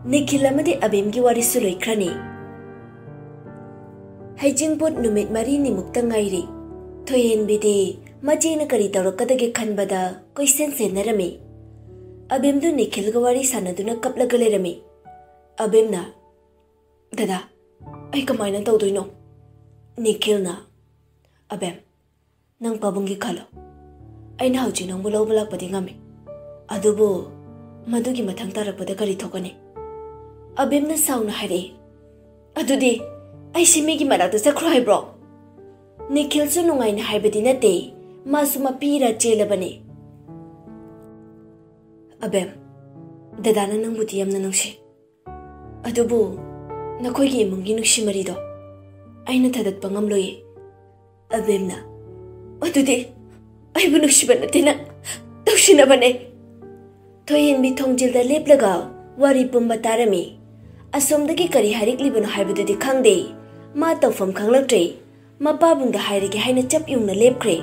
ꯅꯤꯈꯤꯜ ꯑꯃꯗꯤ ꯑꯕꯦꯝꯒꯤ ꯋꯥꯔꯤꯁꯨ ꯂꯣꯏꯈ꯭ꯔꯅꯤ꯫ ꯍꯩꯖꯤꯡꯄꯣꯠ ꯅꯨꯃꯤꯠ ꯃꯔꯤꯅꯤꯃꯨꯛꯇ ꯉꯥꯏꯔꯤ꯫ ꯊꯣꯏꯍꯦꯟꯕꯤꯗꯤ ꯃꯆꯦꯅ ꯀꯔꯤ ꯇꯧꯔꯛꯀꯗꯒꯦ ꯈꯟꯕꯗ ꯀꯣꯏꯁꯦꯟ ꯁꯦꯟꯅꯔꯝꯃꯤ꯫ ꯑꯕꯦꯝꯗꯨ ꯅꯤꯈꯤꯜꯒ ꯋꯥꯔꯤ ꯁꯥꯟꯅꯗꯨꯅ ꯀꯞꯂꯒ ꯂꯩꯔꯝꯃꯤ꯫ ꯑꯕꯦꯝꯅ, "ꯗꯗꯥ, ꯑꯩ ꯀꯃꯥꯏꯅ ꯇꯧꯗꯣꯏꯅꯣ?" ꯅꯤꯈꯤꯜꯅ, "ꯑꯕꯦꯝ, ꯅꯪ ꯄꯥꯕꯨꯡꯒꯤ ꯈꯜꯂꯣ꯫ ꯑꯩꯅ ꯍꯧꯖꯤꯛ ꯅꯪꯕꯨ ꯂꯧꯕ ꯂꯥꯛꯄꯗꯤ ꯉꯝꯃꯤ, ꯑꯗꯨꯕꯨ ꯃꯗꯨꯒꯤ ꯃꯊꯪ ꯇꯥꯔꯛꯄꯗ ꯀꯔꯤ ꯊꯣꯛꯀꯅꯤ?" ꯑꯕꯦꯝꯅ ꯁꯥꯎꯅ ꯍꯥꯏꯔꯛꯏ, "ꯑꯗꯨꯗꯤ ꯑꯩꯁꯤ ꯃꯤꯒꯤ ꯃꯅꯥꯛꯇ ꯆꯠꯈ꯭ꯔꯣ ꯍꯥꯏꯕ꯭ꯔꯣ?" ꯅꯤꯈꯤꯜꯁꯨ ꯅꯨꯡꯉꯥꯏꯅ ꯍꯥꯏꯕꯗꯤ ꯅꯠꯇꯦ, ꯃꯥꯁꯨ ꯃꯄꯤꯔ ꯆꯦꯜꯂꯕꯅꯤ꯫ "ꯑꯕꯦꯝ, ꯗꯗꯥꯅ ꯅꯪꯕꯨꯗꯤ ꯌꯥꯝꯅ ꯅꯨꯡꯁꯤ, ꯑꯗꯨꯕꯨ ꯅꯈꯣꯏꯒꯤ ꯏꯃꯨꯡꯒꯤ ꯅꯨꯡꯁꯤ ꯃꯔꯤꯗꯣ ꯑꯩꯅ ꯊꯥꯗꯠꯄ ꯉꯝꯂꯣꯏꯌꯦ꯫" ꯑꯕꯦꯝꯅ, "ꯑꯗꯨꯗꯤ ꯑꯩꯕꯨ ꯅꯨꯡꯁꯤꯕ ꯅꯠꯇꯦ, ꯅꯪ ꯇꯧꯁꯤꯟꯅꯕꯅꯦ꯫" ꯊꯣꯏꯍꯦꯟꯕꯤ ꯊꯣꯡꯖꯤꯜꯗ ꯂꯦꯞꯂꯒ ꯋꯥꯔꯤ ꯄꯨꯝꯕ ꯇꯥꯔꯝꯃꯤ꯫ ꯑꯁꯣꯝꯗꯒꯤ ꯀꯔꯤ ꯍꯥꯏꯔꯛꯂꯤꯕꯅꯣ ꯍꯥꯏꯕꯗꯨꯗꯤ ꯈꯪꯗꯦ꯫ ꯃꯥ ꯇꯧꯐꯝ ꯈꯪꯂꯛꯇ꯭ꯔꯦ꯫ ꯃꯄꯥꯕꯨꯡꯗ ꯍꯥꯏꯔꯒꯦ ꯍꯥꯏꯅ ꯆꯞ ꯌꯨꯡꯅ ꯂꯦꯞꯈ꯭ꯔꯦ꯫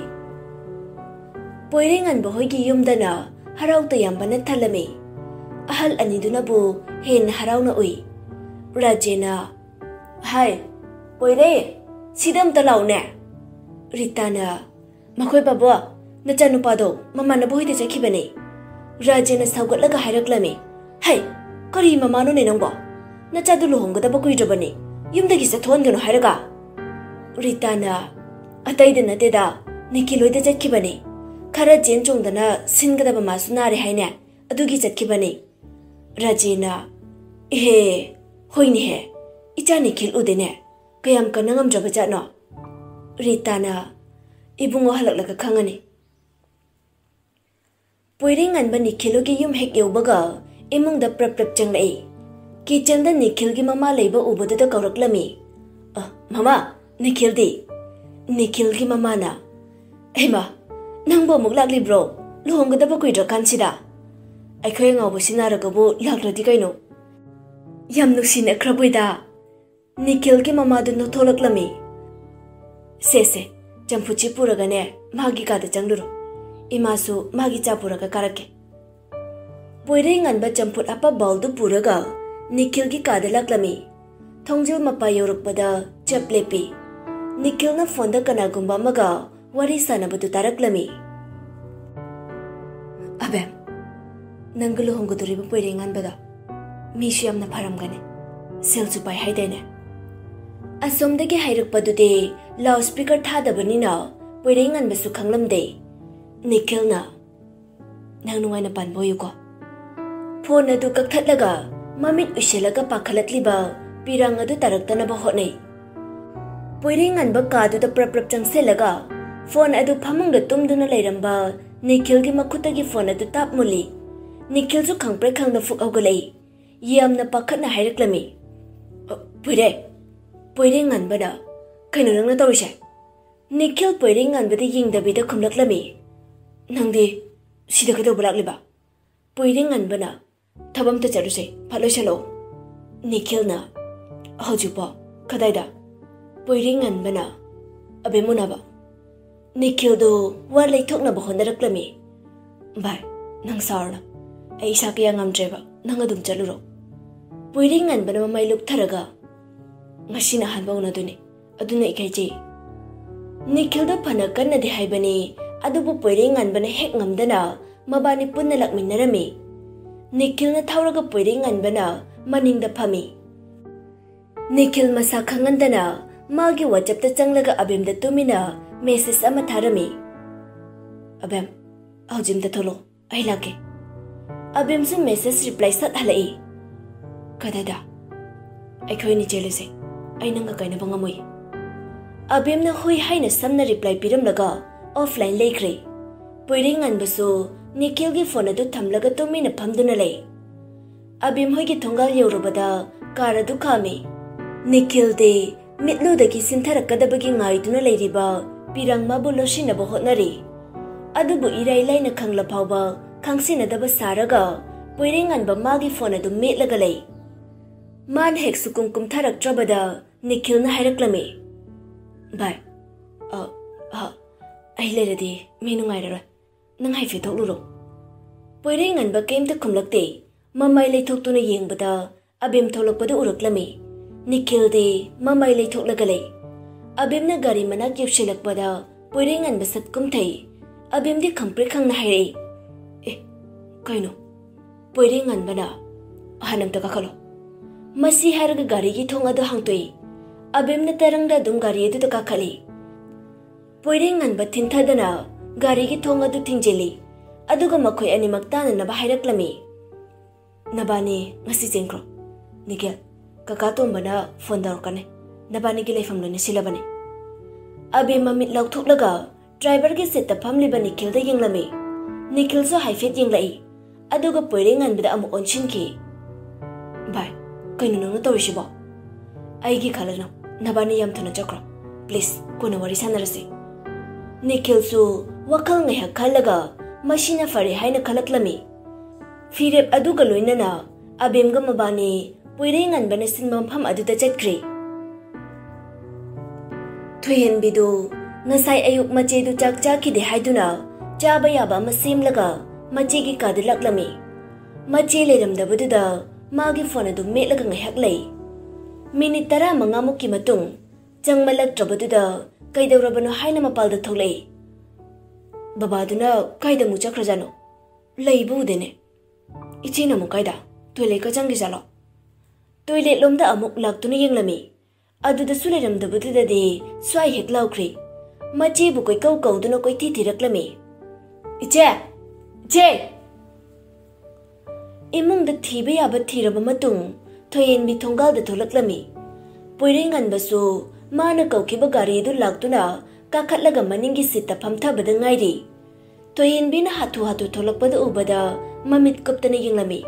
ꯄꯣꯏꯔꯩꯉꯟꯕ ꯍꯣꯏꯒꯤ ꯌꯨꯝꯗꯅ ꯍꯔꯥꯎ ꯇꯌꯥꯝꯕꯅ ꯊꯜꯂꯝꯃꯤ꯫ ꯑꯍꯜ ꯑꯅꯤꯗꯨꯅꯕꯨ ꯍꯦꯟꯅ ꯍꯔꯥꯎꯅ ꯎꯏ꯫ ꯔꯥꯖꯦꯅ, "ꯍꯥꯏ, ꯄꯣꯏꯔꯩ, ꯁꯤꯗ ꯑꯝꯇ ꯂꯥꯛꯎꯅꯦ꯫ ꯔꯤꯇꯥꯅ, "ꯃꯈꯣꯏ ꯕꯥꯕꯣ, ꯅꯆꯥꯅꯨꯄꯥꯗꯣ ꯃꯃꯥꯟꯅꯕ ꯍꯣꯏꯗ ꯆꯠꯈꯤꯕꯅꯦ꯫" ꯔꯥꯖꯦꯟꯅ ꯁꯥꯎꯒꯠꯂꯒ ꯍꯥꯏꯔꯛꯂꯝꯃꯤ꯫ "ꯍꯩ, ꯀꯔꯤ ꯃꯃꯥꯅꯣꯅꯦ ꯅꯪꯕꯣ? ꯅꯆꯥꯗꯨ ꯂꯨꯍꯣꯡꯒꯗꯕ ꯀꯨꯏꯗ꯭ꯔꯕꯅꯤ, ꯌꯨꯝꯗꯒꯤ ꯆꯠꯊꯣꯛꯍꯟꯒꯅꯨ ꯍꯥꯏꯔꯒ?" ꯔꯤꯇꯥꯅ, "ꯑꯇꯩꯗ ꯅꯠꯇꯦꯗ, ꯅꯤꯈꯤꯜ ꯍꯣꯏꯗ ꯆꯠꯈꯤꯕꯅꯤ꯫ ꯈꯔ ꯆꯦꯟ ꯆꯣꯡꯗꯅ ꯁꯤꯟꯒꯗꯕ ꯃꯥꯁꯨ ꯅꯥꯔꯦ ꯍꯥꯏꯅꯦ, ꯑꯗꯨꯒꯤ ꯆꯠꯈꯤꯕꯅꯤ꯫" ꯔꯥꯖꯦꯟꯅ, "ꯏꯍꯦ, ꯍꯣꯏꯅꯦꯍꯦ, ꯏꯆꯥ ꯅꯤꯈꯤꯜ ꯎꯗꯦꯅꯦ, ꯀꯌꯥꯝ ꯀꯟꯅ ꯉꯝꯗ꯭ꯔꯕ ꯖꯥꯠꯅꯣ?" ꯔꯤꯇꯥꯅ, "ꯏꯕꯨꯡꯉꯣ ꯍꯜꯂꯛꯂꯒ ꯈꯪꯉꯅꯤ꯫" ꯄꯣꯏꯔꯩꯉꯥꯟꯕ ꯅꯤꯈꯤꯜ ꯍꯣꯏꯒꯤ ꯌꯨꯝ ꯍꯦꯛ ꯌꯧꯕꯒ ꯏꯃꯨꯡꯗ ꯄ꯭ꯔꯞ ꯄ꯭ꯔꯞ ꯆꯪꯂꯛꯏ꯫ ꯀꯤꯆꯟꯗ ꯅꯤꯈꯤꯜꯒꯤ ꯃꯃꯥ ꯂꯩꯕ ꯎꯕꯗꯨꯗ ꯀꯧꯔꯛꯂꯝꯃꯤ꯫ "ꯑ, ꯃꯃꯥ, ꯅꯤꯈꯤꯜꯗꯤ?" ꯅꯤꯈꯤꯜꯒꯤ ꯃꯃꯥꯅ, "ꯍꯩꯃꯥ, ꯅꯪꯕꯨ ꯑꯃꯨꯛ ꯂꯥꯛꯂꯤꯕ꯭ꯔꯣ? ꯂꯨꯍꯣꯡꯒꯗꯕ ꯀꯨꯏꯗ꯭ꯔꯀꯥꯟꯁꯤꯗ? ꯑꯩꯈꯣꯏ ꯑꯉꯥꯎꯕꯁꯤ ꯅꯥꯔꯒꯕꯨ ꯂꯥꯛꯂꯗꯤ ꯀꯩꯅꯣ?" ꯌꯥꯝ ꯅꯨꯡꯁꯤꯅꯈ꯭ꯔꯕꯣꯏꯗ꯫ ꯅꯤꯈꯤꯜꯒꯤ ꯃꯃꯥꯗꯨ ꯅꯣꯛꯊꯣꯛꯂꯛꯂꯝꯃꯤ꯫ "ꯁꯦ, ꯁꯦ, ꯆꯝꯐꯨꯠꯁꯤ ꯄꯨꯔꯒꯅꯦ, ꯃꯥꯒꯤ ꯀꯥꯗ ꯆꯪꯂꯨꯔꯣ꯫ ꯏꯃꯥꯁꯨ ꯃꯥꯒꯤ ꯆꯥ ꯄꯨꯔꯒ ꯀꯥꯔꯛꯀꯦ꯫" ꯄꯣꯏꯔꯩꯉꯥꯟꯕ ꯆꯝꯐꯨꯠ ꯍꯥꯞꯄ ꯕꯥꯎꯜꯗꯨ ꯄꯨꯔꯒ ꯅꯤꯈꯤꯜꯒꯤ ꯀꯥꯗ ꯂꯥꯛꯂꯝꯃꯤ꯫ ꯊꯣꯡꯖꯤꯜ ꯃꯄꯥ ꯌꯧꯔꯛꯄꯗ ꯆꯞ ꯂꯦꯞꯄꯤ꯫ ꯅꯤꯈꯤꯜꯅ ꯐꯣꯟꯗ ꯀꯅꯥꯒꯨꯝꯕ ꯑꯃꯒ ꯋꯥꯔꯤ ꯁꯥꯟꯅꯕꯗꯨ ꯇꯥꯔꯛꯂꯝꯃꯤ꯫ "ꯑꯕꯦꯝ, ꯅꯪꯒ ꯂꯨꯍꯣꯡꯒꯗꯧꯔꯤꯕ ꯄꯣꯏꯔꯩꯉꯥꯟꯕꯗꯣ ꯃꯤꯁꯨ ꯌꯥꯝꯅ ꯐꯔꯝꯒꯅꯤ, ꯁꯦꯜꯁꯨ ꯄꯥꯏ ꯍꯥꯏꯗꯥꯏꯅꯦ?" ꯑꯁꯣꯝꯗꯒꯤ ꯍꯥꯏꯔꯛꯄꯗꯨꯗꯤ ꯂꯥꯎꯗ ꯁ꯭ꯄꯤꯀꯔ ꯊꯥꯗꯕꯅꯤꯅ ꯄꯣꯏꯔꯩꯉꯥꯟꯕꯁꯨ ꯈꯪꯂꯝꯗꯦ꯫ ꯅꯤꯈꯤꯜꯅ, "ꯅꯪ ꯅꯨꯡꯉꯥꯏꯅ ꯄꯥꯟꯕ ꯑꯣꯏꯌꯨꯀꯣ꯫" ꯐꯣꯟ ꯑꯗꯨ ꯀꯛꯊꯠꯂꯒ ꯃꯃꯤꯠ ꯎꯏꯁꯤꯜꯂꯒ ꯄꯥꯈꯠꯂꯛꯂꯤꯕ ꯄꯤꯔꯥꯡ ꯑꯗꯨ ꯇꯥꯔꯛꯇꯅꯕ ꯍꯣꯠꯅꯩ꯫ ꯄꯣꯏꯔꯩꯉꯥꯟꯕ ꯀꯥꯗꯨꯗ ꯄ꯭ꯔꯞ ꯄ꯭ꯔꯞ ꯆꯪꯁꯤꯜꯂꯒ ꯐꯣꯟ ꯑꯗꯨ ꯐꯃꯨꯡꯗ ꯇꯨꯝꯗꯨꯅ ꯂꯩꯔꯝꯕ ꯅꯤꯈꯤꯜꯒꯤ ꯃꯈꯨꯠꯇꯒꯤ ꯐꯣꯟ ꯑꯗꯨ ꯇꯥꯞ ꯃꯨꯜꯂꯤ꯫ ꯅꯤꯈꯤꯜꯁꯨ ꯈꯪꯄ꯭ꯔꯦꯛ ꯈꯪꯅ ꯐꯨꯛ ꯍꯧꯒꯠꯂꯛꯏ꯫ ꯌꯥꯝꯅ ꯄꯥꯈꯠꯅ ꯍꯥꯏꯔꯛꯂꯝꯃꯤ, "ꯑ, ꯄꯣꯏꯔꯩ!" ꯄꯣꯏꯔꯩꯉꯥꯟꯕꯅ, "ꯀꯩꯅꯣ ꯅꯪꯅ ꯇꯧꯔꯤꯁꯦ?" ꯅꯤꯈꯤꯜ ꯄꯣꯏꯔꯩꯉꯥꯟꯕꯗ ꯌꯦꯡꯗꯕꯤꯗ ꯈꯨꯝꯂꯛꯂꯝꯃꯤ, "ꯅꯪꯗꯤ ꯁꯤꯗ ꯀꯩꯗꯧꯕ ꯂꯥꯛꯂꯤꯕ?" ꯄꯣꯏꯔꯩꯉꯥꯟꯕꯅ, "ꯊꯕꯛ ꯑꯝꯇ ꯆꯠꯂꯨꯁꯦ, ꯐꯠ ꯂꯣꯏꯁꯜꯂꯛꯑꯣ꯫" ꯅꯤꯈꯤꯜꯅ, "ꯍꯧꯖꯤꯛꯄꯣ? ꯀꯗꯥꯏꯗ?" ꯄꯣꯏꯔꯩꯉꯥꯟꯕꯅ, "ꯑꯕꯦꯝ ꯎꯅꯕ꯫" ꯅꯤꯈꯤꯜꯗꯨ ꯋꯥ ꯂꯩꯊꯣꯛꯅꯕ ꯍꯣꯠꯅꯔꯛꯂꯝꯃꯤ꯫ "ꯚꯥꯏ, ꯅꯪ ꯁꯥꯎꯔꯅꯨ꯫ ꯑꯩ ꯏꯁꯥ ꯀꯌꯥ ꯉꯝꯗ꯭ꯔꯦꯕ, ꯅꯪ ꯑꯗꯨꯝ ꯆꯠꯂꯨꯔꯣ꯫" ꯄꯣꯏꯔꯩꯉꯥꯟꯕꯅ ꯃꯃꯥꯏ ꯂꯨꯞꯊꯔꯒ, "ꯉꯁꯤꯅ ꯑꯍꯥꯟꯕ ꯎꯅꯗꯣꯏꯅꯤ꯫ ꯑꯗꯨꯅ ꯏꯀꯥꯏꯖꯩ꯫ ꯅꯤꯈꯤꯜꯗꯣ ꯐꯅ ꯀꯟꯅꯗꯤ ꯍꯥꯏꯕꯅꯤ, ꯑꯗꯨꯕꯨ ꯄꯣꯏꯔꯩꯉꯥꯟꯕꯅ ꯍꯦꯛ ꯉꯝꯗꯅ ꯃꯕꯥꯅꯤ ꯄꯨꯟꯅ ꯂꯥꯛꯃꯤꯟꯅꯔꯝꯃꯤ꯫ ꯅꯤꯈꯤꯜꯅ ꯊꯧꯔꯒ ꯄꯣꯏꯔꯩꯉꯥꯟꯕꯅ ꯃꯅꯤꯡꯗ ꯐꯝꯃꯤ꯫ ꯅꯤꯈꯤꯜ ꯃꯁꯥ ꯈꯪꯍꯟꯗꯅ ꯃꯥꯒꯤ WhatsAppꯇ ꯆꯪꯂꯒ ꯑꯕꯦꯝꯗ ꯇꯨꯃꯤꯟꯅ message ꯑꯃ ꯊꯥꯔꯝꯃꯤ꯫ "ꯑꯕꯦꯝ, ꯍꯧꯖꯤꯛ ꯑꯝꯇ ꯊꯣꯛꯂꯛꯑꯣ, ꯑꯩ ꯂꯥꯛꯀꯦ꯫" ꯑꯕꯦꯝꯁꯨ message reply ꯁꯠ ꯍꯜꯂꯛꯏ꯫ "ꯀꯗꯥꯏꯗ?" "ꯑꯩꯈꯣꯏ ꯑꯅꯤ ꯆꯦꯜꯂꯁꯦ, ꯑꯩ ꯅꯪꯒ ꯀꯥꯏꯅꯕ ꯉꯝꯃꯣꯏ꯫" ꯑꯕꯦꯝꯅ ꯍꯨꯏ ꯍꯥꯏꯅ ꯁꯝꯅ reply ꯄꯤꯔꯝꯂꯒ offline ꯂꯩꯈ꯭ꯔꯦ꯫ ꯄꯣꯏꯔꯩꯉꯥꯟꯕꯁꯨ ꯅꯤꯈꯤꯜꯒꯤ phone ꯑꯗꯨ ꯊꯝꯂꯒ ꯇꯨꯃꯤꯟꯅ ꯐꯝꯗꯨꯅ ꯂꯩ꯫ ꯑꯕꯦꯝ ꯍꯣꯏꯒꯤ ꯊꯣꯡꯒꯥꯜ ꯌꯧꯔꯨꯕꯗ car ꯑꯗꯨ ꯈꯥꯝꯃꯤ꯫ ꯅꯤꯈꯤꯜꯗꯤ ꯃꯤꯠꯂꯨꯗꯒꯤ ꯁꯤꯟꯊꯔꯛꯀꯗꯕꯒꯤ ꯉꯥꯏꯗꯨꯅ ꯂꯩꯔꯤꯕ ꯄꯤꯔꯪꯃꯕꯨ ꯂꯧꯁꯤꯟꯅꯕ ꯍꯣꯠꯅꯔꯤ꯫ ꯑꯗꯨꯕꯨ ꯏꯔꯥꯏ ꯂꯥꯏꯅ ꯈꯪꯂ ꯐꯥꯎꯕ ꯈꯪꯁꯤꯟꯅꯗꯕ ꯁꯥꯔꯒ ꯄꯣꯏꯔꯩꯉꯥꯟꯕ ꯃꯥꯒꯤ phone ꯑꯗꯨ ꯃꯦꯠꯂꯒ ꯂꯩ꯫ ꯃꯥꯅ ꯍꯦꯛ ꯁꯨꯀꯨꯝ ꯀꯨꯝꯊꯔꯛꯇ꯭ꯔꯕꯗ ꯅꯤꯈꯤꯜꯅ ꯍꯥꯏꯔꯛꯂꯝꯃꯤ, "ꯚꯥꯏ, ꯑ, ꯑ, ꯑꯩ ꯂꯩꯔꯗꯤ ꯃꯤ ꯅꯨꯡꯉꯥꯏꯔꯔꯣꯏ꯫ ꯅꯪ ꯍꯥꯏꯐꯦꯠ ꯊꯣꯛꯂꯨꯔꯣ꯫" ꯄꯣꯏꯔꯩꯉꯥꯟꯕ ꯀꯩꯝꯇ ꯈꯨꯝꯂꯛꯇꯦ꯫ ꯃꯃꯥꯏ ꯂꯩꯊꯣꯛꯇꯨꯅ ꯌꯦꯡꯕꯗ ꯑꯕꯦꯝ ꯊꯣꯛꯂꯛꯄꯗꯨ ꯎꯔꯛꯂꯝꯃꯤ꯫ ꯅꯤꯈꯤꯜꯗꯤ ꯃꯃꯥꯏ ꯂꯩꯊꯣꯛꯂꯒ ꯂꯩ꯫ ꯑꯕꯦꯝꯅ ꯒꯥꯔꯤ ꯃꯅꯥꯛ ꯌꯧꯁꯤꯜꯂꯛꯄꯗ ꯄꯣꯏꯔꯩꯉꯥꯟꯕ ꯁꯠ ꯀꯨꯝꯊꯩ꯫ ꯑꯕꯦꯝꯗꯤ ꯈꯪꯄ꯭ꯔꯦꯛ ꯈꯪꯅ ꯍꯥꯏꯔꯛꯏ, "ꯑꯦ, ꯀꯩꯅꯣ?" ꯄꯣꯏꯔꯩꯉꯥꯟꯕꯅ, "ꯑꯍꯟ ꯑꯝꯇ ꯀꯥꯈꯠꯂꯣ꯫" ꯃꯁꯤ ꯍꯥꯏꯔꯒ ꯒꯥꯔꯤꯒꯤ ꯊꯣꯡ ꯑꯗꯨ ꯍꯥꯡꯇꯣꯛꯏ꯫ ꯑꯕꯦꯝꯅ ꯇꯔꯪꯗ ꯑꯗꯨꯝ ꯒꯥꯔꯤ ꯑꯗꯨꯗ ꯀꯥꯈꯠꯂꯤ꯫ ꯄꯣꯏꯔꯩꯉꯥꯟꯕ ꯊꯤꯟꯊꯗꯅ ꯒꯥꯔꯤꯒꯤ ꯊꯣꯡ ꯑꯗꯨ ꯊꯤꯡꯖꯤꯜꯂꯤ꯫ ꯑꯗꯨꯒ ꯃꯈꯣꯏ ꯑꯅꯤꯃꯛ ꯇꯥꯅꯅꯕ ꯍꯥꯏꯔꯛꯂꯝꯃꯤ꯫ "ꯅꯕꯥꯅꯤ ꯉꯁꯤ ꯆꯦꯟꯈ꯭ꯔꯣ꯫ ꯅꯤꯈꯤꯜ, ꯀꯀꯥ ꯇꯣꯝꯕꯅ phone ꯇꯧꯔꯛꯀꯅꯤ꯫ ꯅꯕꯥꯅꯤꯒꯤ ꯂꯩꯐꯝ ꯂꯣꯏꯅ ꯁꯤꯜꯂꯕꯅꯤ꯫" ꯑꯕꯦꯝ ꯃꯃꯤꯠ ꯂꯥꯎꯊꯣꯛꯂꯒ driverꯒꯤ seatꯇ ꯐꯝꯂꯤꯕ ꯅꯤꯈꯤꯜꯗ ꯌꯦꯡꯂꯝꯃꯤ꯫ ꯅꯤꯈꯤꯜꯁꯨ ꯍꯥꯏꯐꯦꯠ ꯌꯦꯡꯂꯛꯏ꯫ ꯑꯗꯨꯒ ꯄꯣꯏꯔꯩꯉꯥꯟꯕꯗ ꯑꯃꯨꯛ ꯑꯣꯟꯁꯤꯟꯈꯤ꯫ "ꯚꯥꯏ, ꯀꯩꯅꯣ ꯅꯪꯅ ꯇꯧꯔꯤꯁꯤꯕꯣ?" "ꯑꯩꯒꯤ ꯈꯜꯂꯅꯨ, ꯅꯕꯥꯅꯤ ꯌꯥꯝ ꯊꯨꯅ ꯆꯠꯈ꯭ꯔꯣ꯫ Please, ꯀꯣꯟꯅ ꯋꯥꯔꯤ ꯁꯥꯟꯅꯔꯁꯤ꯫" ꯅꯤꯈꯤꯜꯁꯨ ꯋꯥꯈꯜ ꯉꯥꯏꯍꯥꯛ ꯈꯜꯂꯒ ꯃꯁꯤꯅ ꯐꯔꯦ ꯍꯥꯏꯅ ꯈꯜꯂꯛꯂꯝꯃꯤ꯫ ꯐꯤꯔꯦꯞ ꯑꯗꯨꯒ ꯂꯣꯏꯅꯅ ꯑꯕꯦꯝꯒ ꯃꯕꯥꯅꯤ ꯄꯣꯏꯔꯩꯉꯥꯟꯕꯅ ꯁꯤꯟꯕ ꯃꯐꯝ ꯑꯗꯨꯗ ꯆꯠꯈ꯭ꯔꯦ꯫ ꯊꯣꯏꯍꯦꯟꯕꯤꯗꯨ ꯉꯁꯥꯏ ꯑꯌꯨꯛ ꯃꯆꯦꯗꯨ ꯆꯥꯛ ꯆꯥꯈꯤꯗꯦ ꯍꯥꯏꯗꯨꯅ ꯆꯥꯕ ꯌꯥꯕ ꯑꯃ ꯁꯦꯝꯂꯒ ꯃꯆꯦꯒꯤ ꯀꯥꯗ ꯂꯥꯛꯂꯝꯃꯤ꯫ ꯃꯆꯦ ꯂꯩꯔꯝꯗꯕꯗꯨꯗ ꯃꯥꯒꯤ phone ꯑꯗꯨ ꯃꯦꯠꯂꯒ ꯉꯥꯏꯍꯥꯛ ꯂꯩ꯫ Minute ꯇꯔꯥꯃꯉꯥꯃꯨꯛꯀꯤ ꯃꯇꯨꯡ ꯆꯪꯃꯜꯂꯛꯇ꯭ꯔꯕꯗꯨꯗ ꯀꯩꯗꯧꯔꯕꯅꯣ ꯍꯥꯏꯅ ꯃꯄꯥꯜꯗ ꯊꯣꯛꯂꯛꯏ꯫ ꯕꯕꯥꯗꯨꯅ ꯀꯥꯏꯗ ꯑꯃꯨꯛ ꯆꯠꯈ꯭ꯔꯖꯥꯠꯅꯣ? ꯂꯩꯕ ꯎꯗꯦꯅꯦ꯫ ꯏꯆꯦꯅ ꯑꯃꯨꯛ ꯀꯥꯏꯗ? ꯇꯣꯏꯂꯦꯠꯀ ꯆꯪꯈꯤꯖꯥꯠꯂꯣ? ꯇꯣꯏꯂꯦꯠ ꯂꯣꯝꯗ ꯑꯃꯨꯛ ꯂꯥꯛꯇꯨꯅ ꯌꯦꯡꯂꯝꯃꯤ꯫ ꯑꯗꯨꯗꯁꯨ ꯂꯩꯔꯝꯗꯕꯗꯨꯗꯗꯤ ꯁ꯭ꯋꯥꯏ ꯍꯦꯛ ꯂꯥꯎꯈ꯭ꯔꯤ꯫ ꯃꯆꯦꯕꯨ ꯀꯣꯏꯀꯧ ꯀꯧꯗꯨꯅ ꯀꯣꯏꯊꯤ ꯊꯤꯔꯛꯂꯝꯃꯤ꯫ "ꯏꯆꯦ! ꯏꯆꯦ!" ꯏꯃꯨꯡꯗ ꯊꯤꯕ ꯌꯥꯕ ꯊꯤꯔꯕ ꯃꯇꯨꯡ ꯊꯣꯏꯍꯦꯟꯕꯤ ꯊꯣꯡꯒꯥꯜꯗ ꯊꯣꯛꯂꯛꯂꯝꯃꯤ꯫ ꯄꯣꯏꯔꯩꯉꯟꯕꯁꯨ ꯃꯥꯅ ꯀꯧꯈꯤꯕ ꯒꯥꯔꯤꯗꯨ ꯂꯥꯛꯇꯨꯅ ꯀꯥꯈꯠꯂꯒ ꯃꯅꯤꯡꯒꯤ ꯁꯤꯠꯇ ꯐꯝꯊꯕꯗ ꯉꯥꯏꯔꯤ꯫ ꯊꯣꯏꯍꯦꯟꯕꯤꯅ ꯍꯥꯊꯨ ꯍꯥꯊꯨ ꯊꯣꯛꯂꯛꯄꯗꯨ ꯎꯕꯗ ꯃꯃꯤꯠ ꯀꯨꯞꯇꯅ ꯌꯦꯡꯂꯝꯃꯤ꯫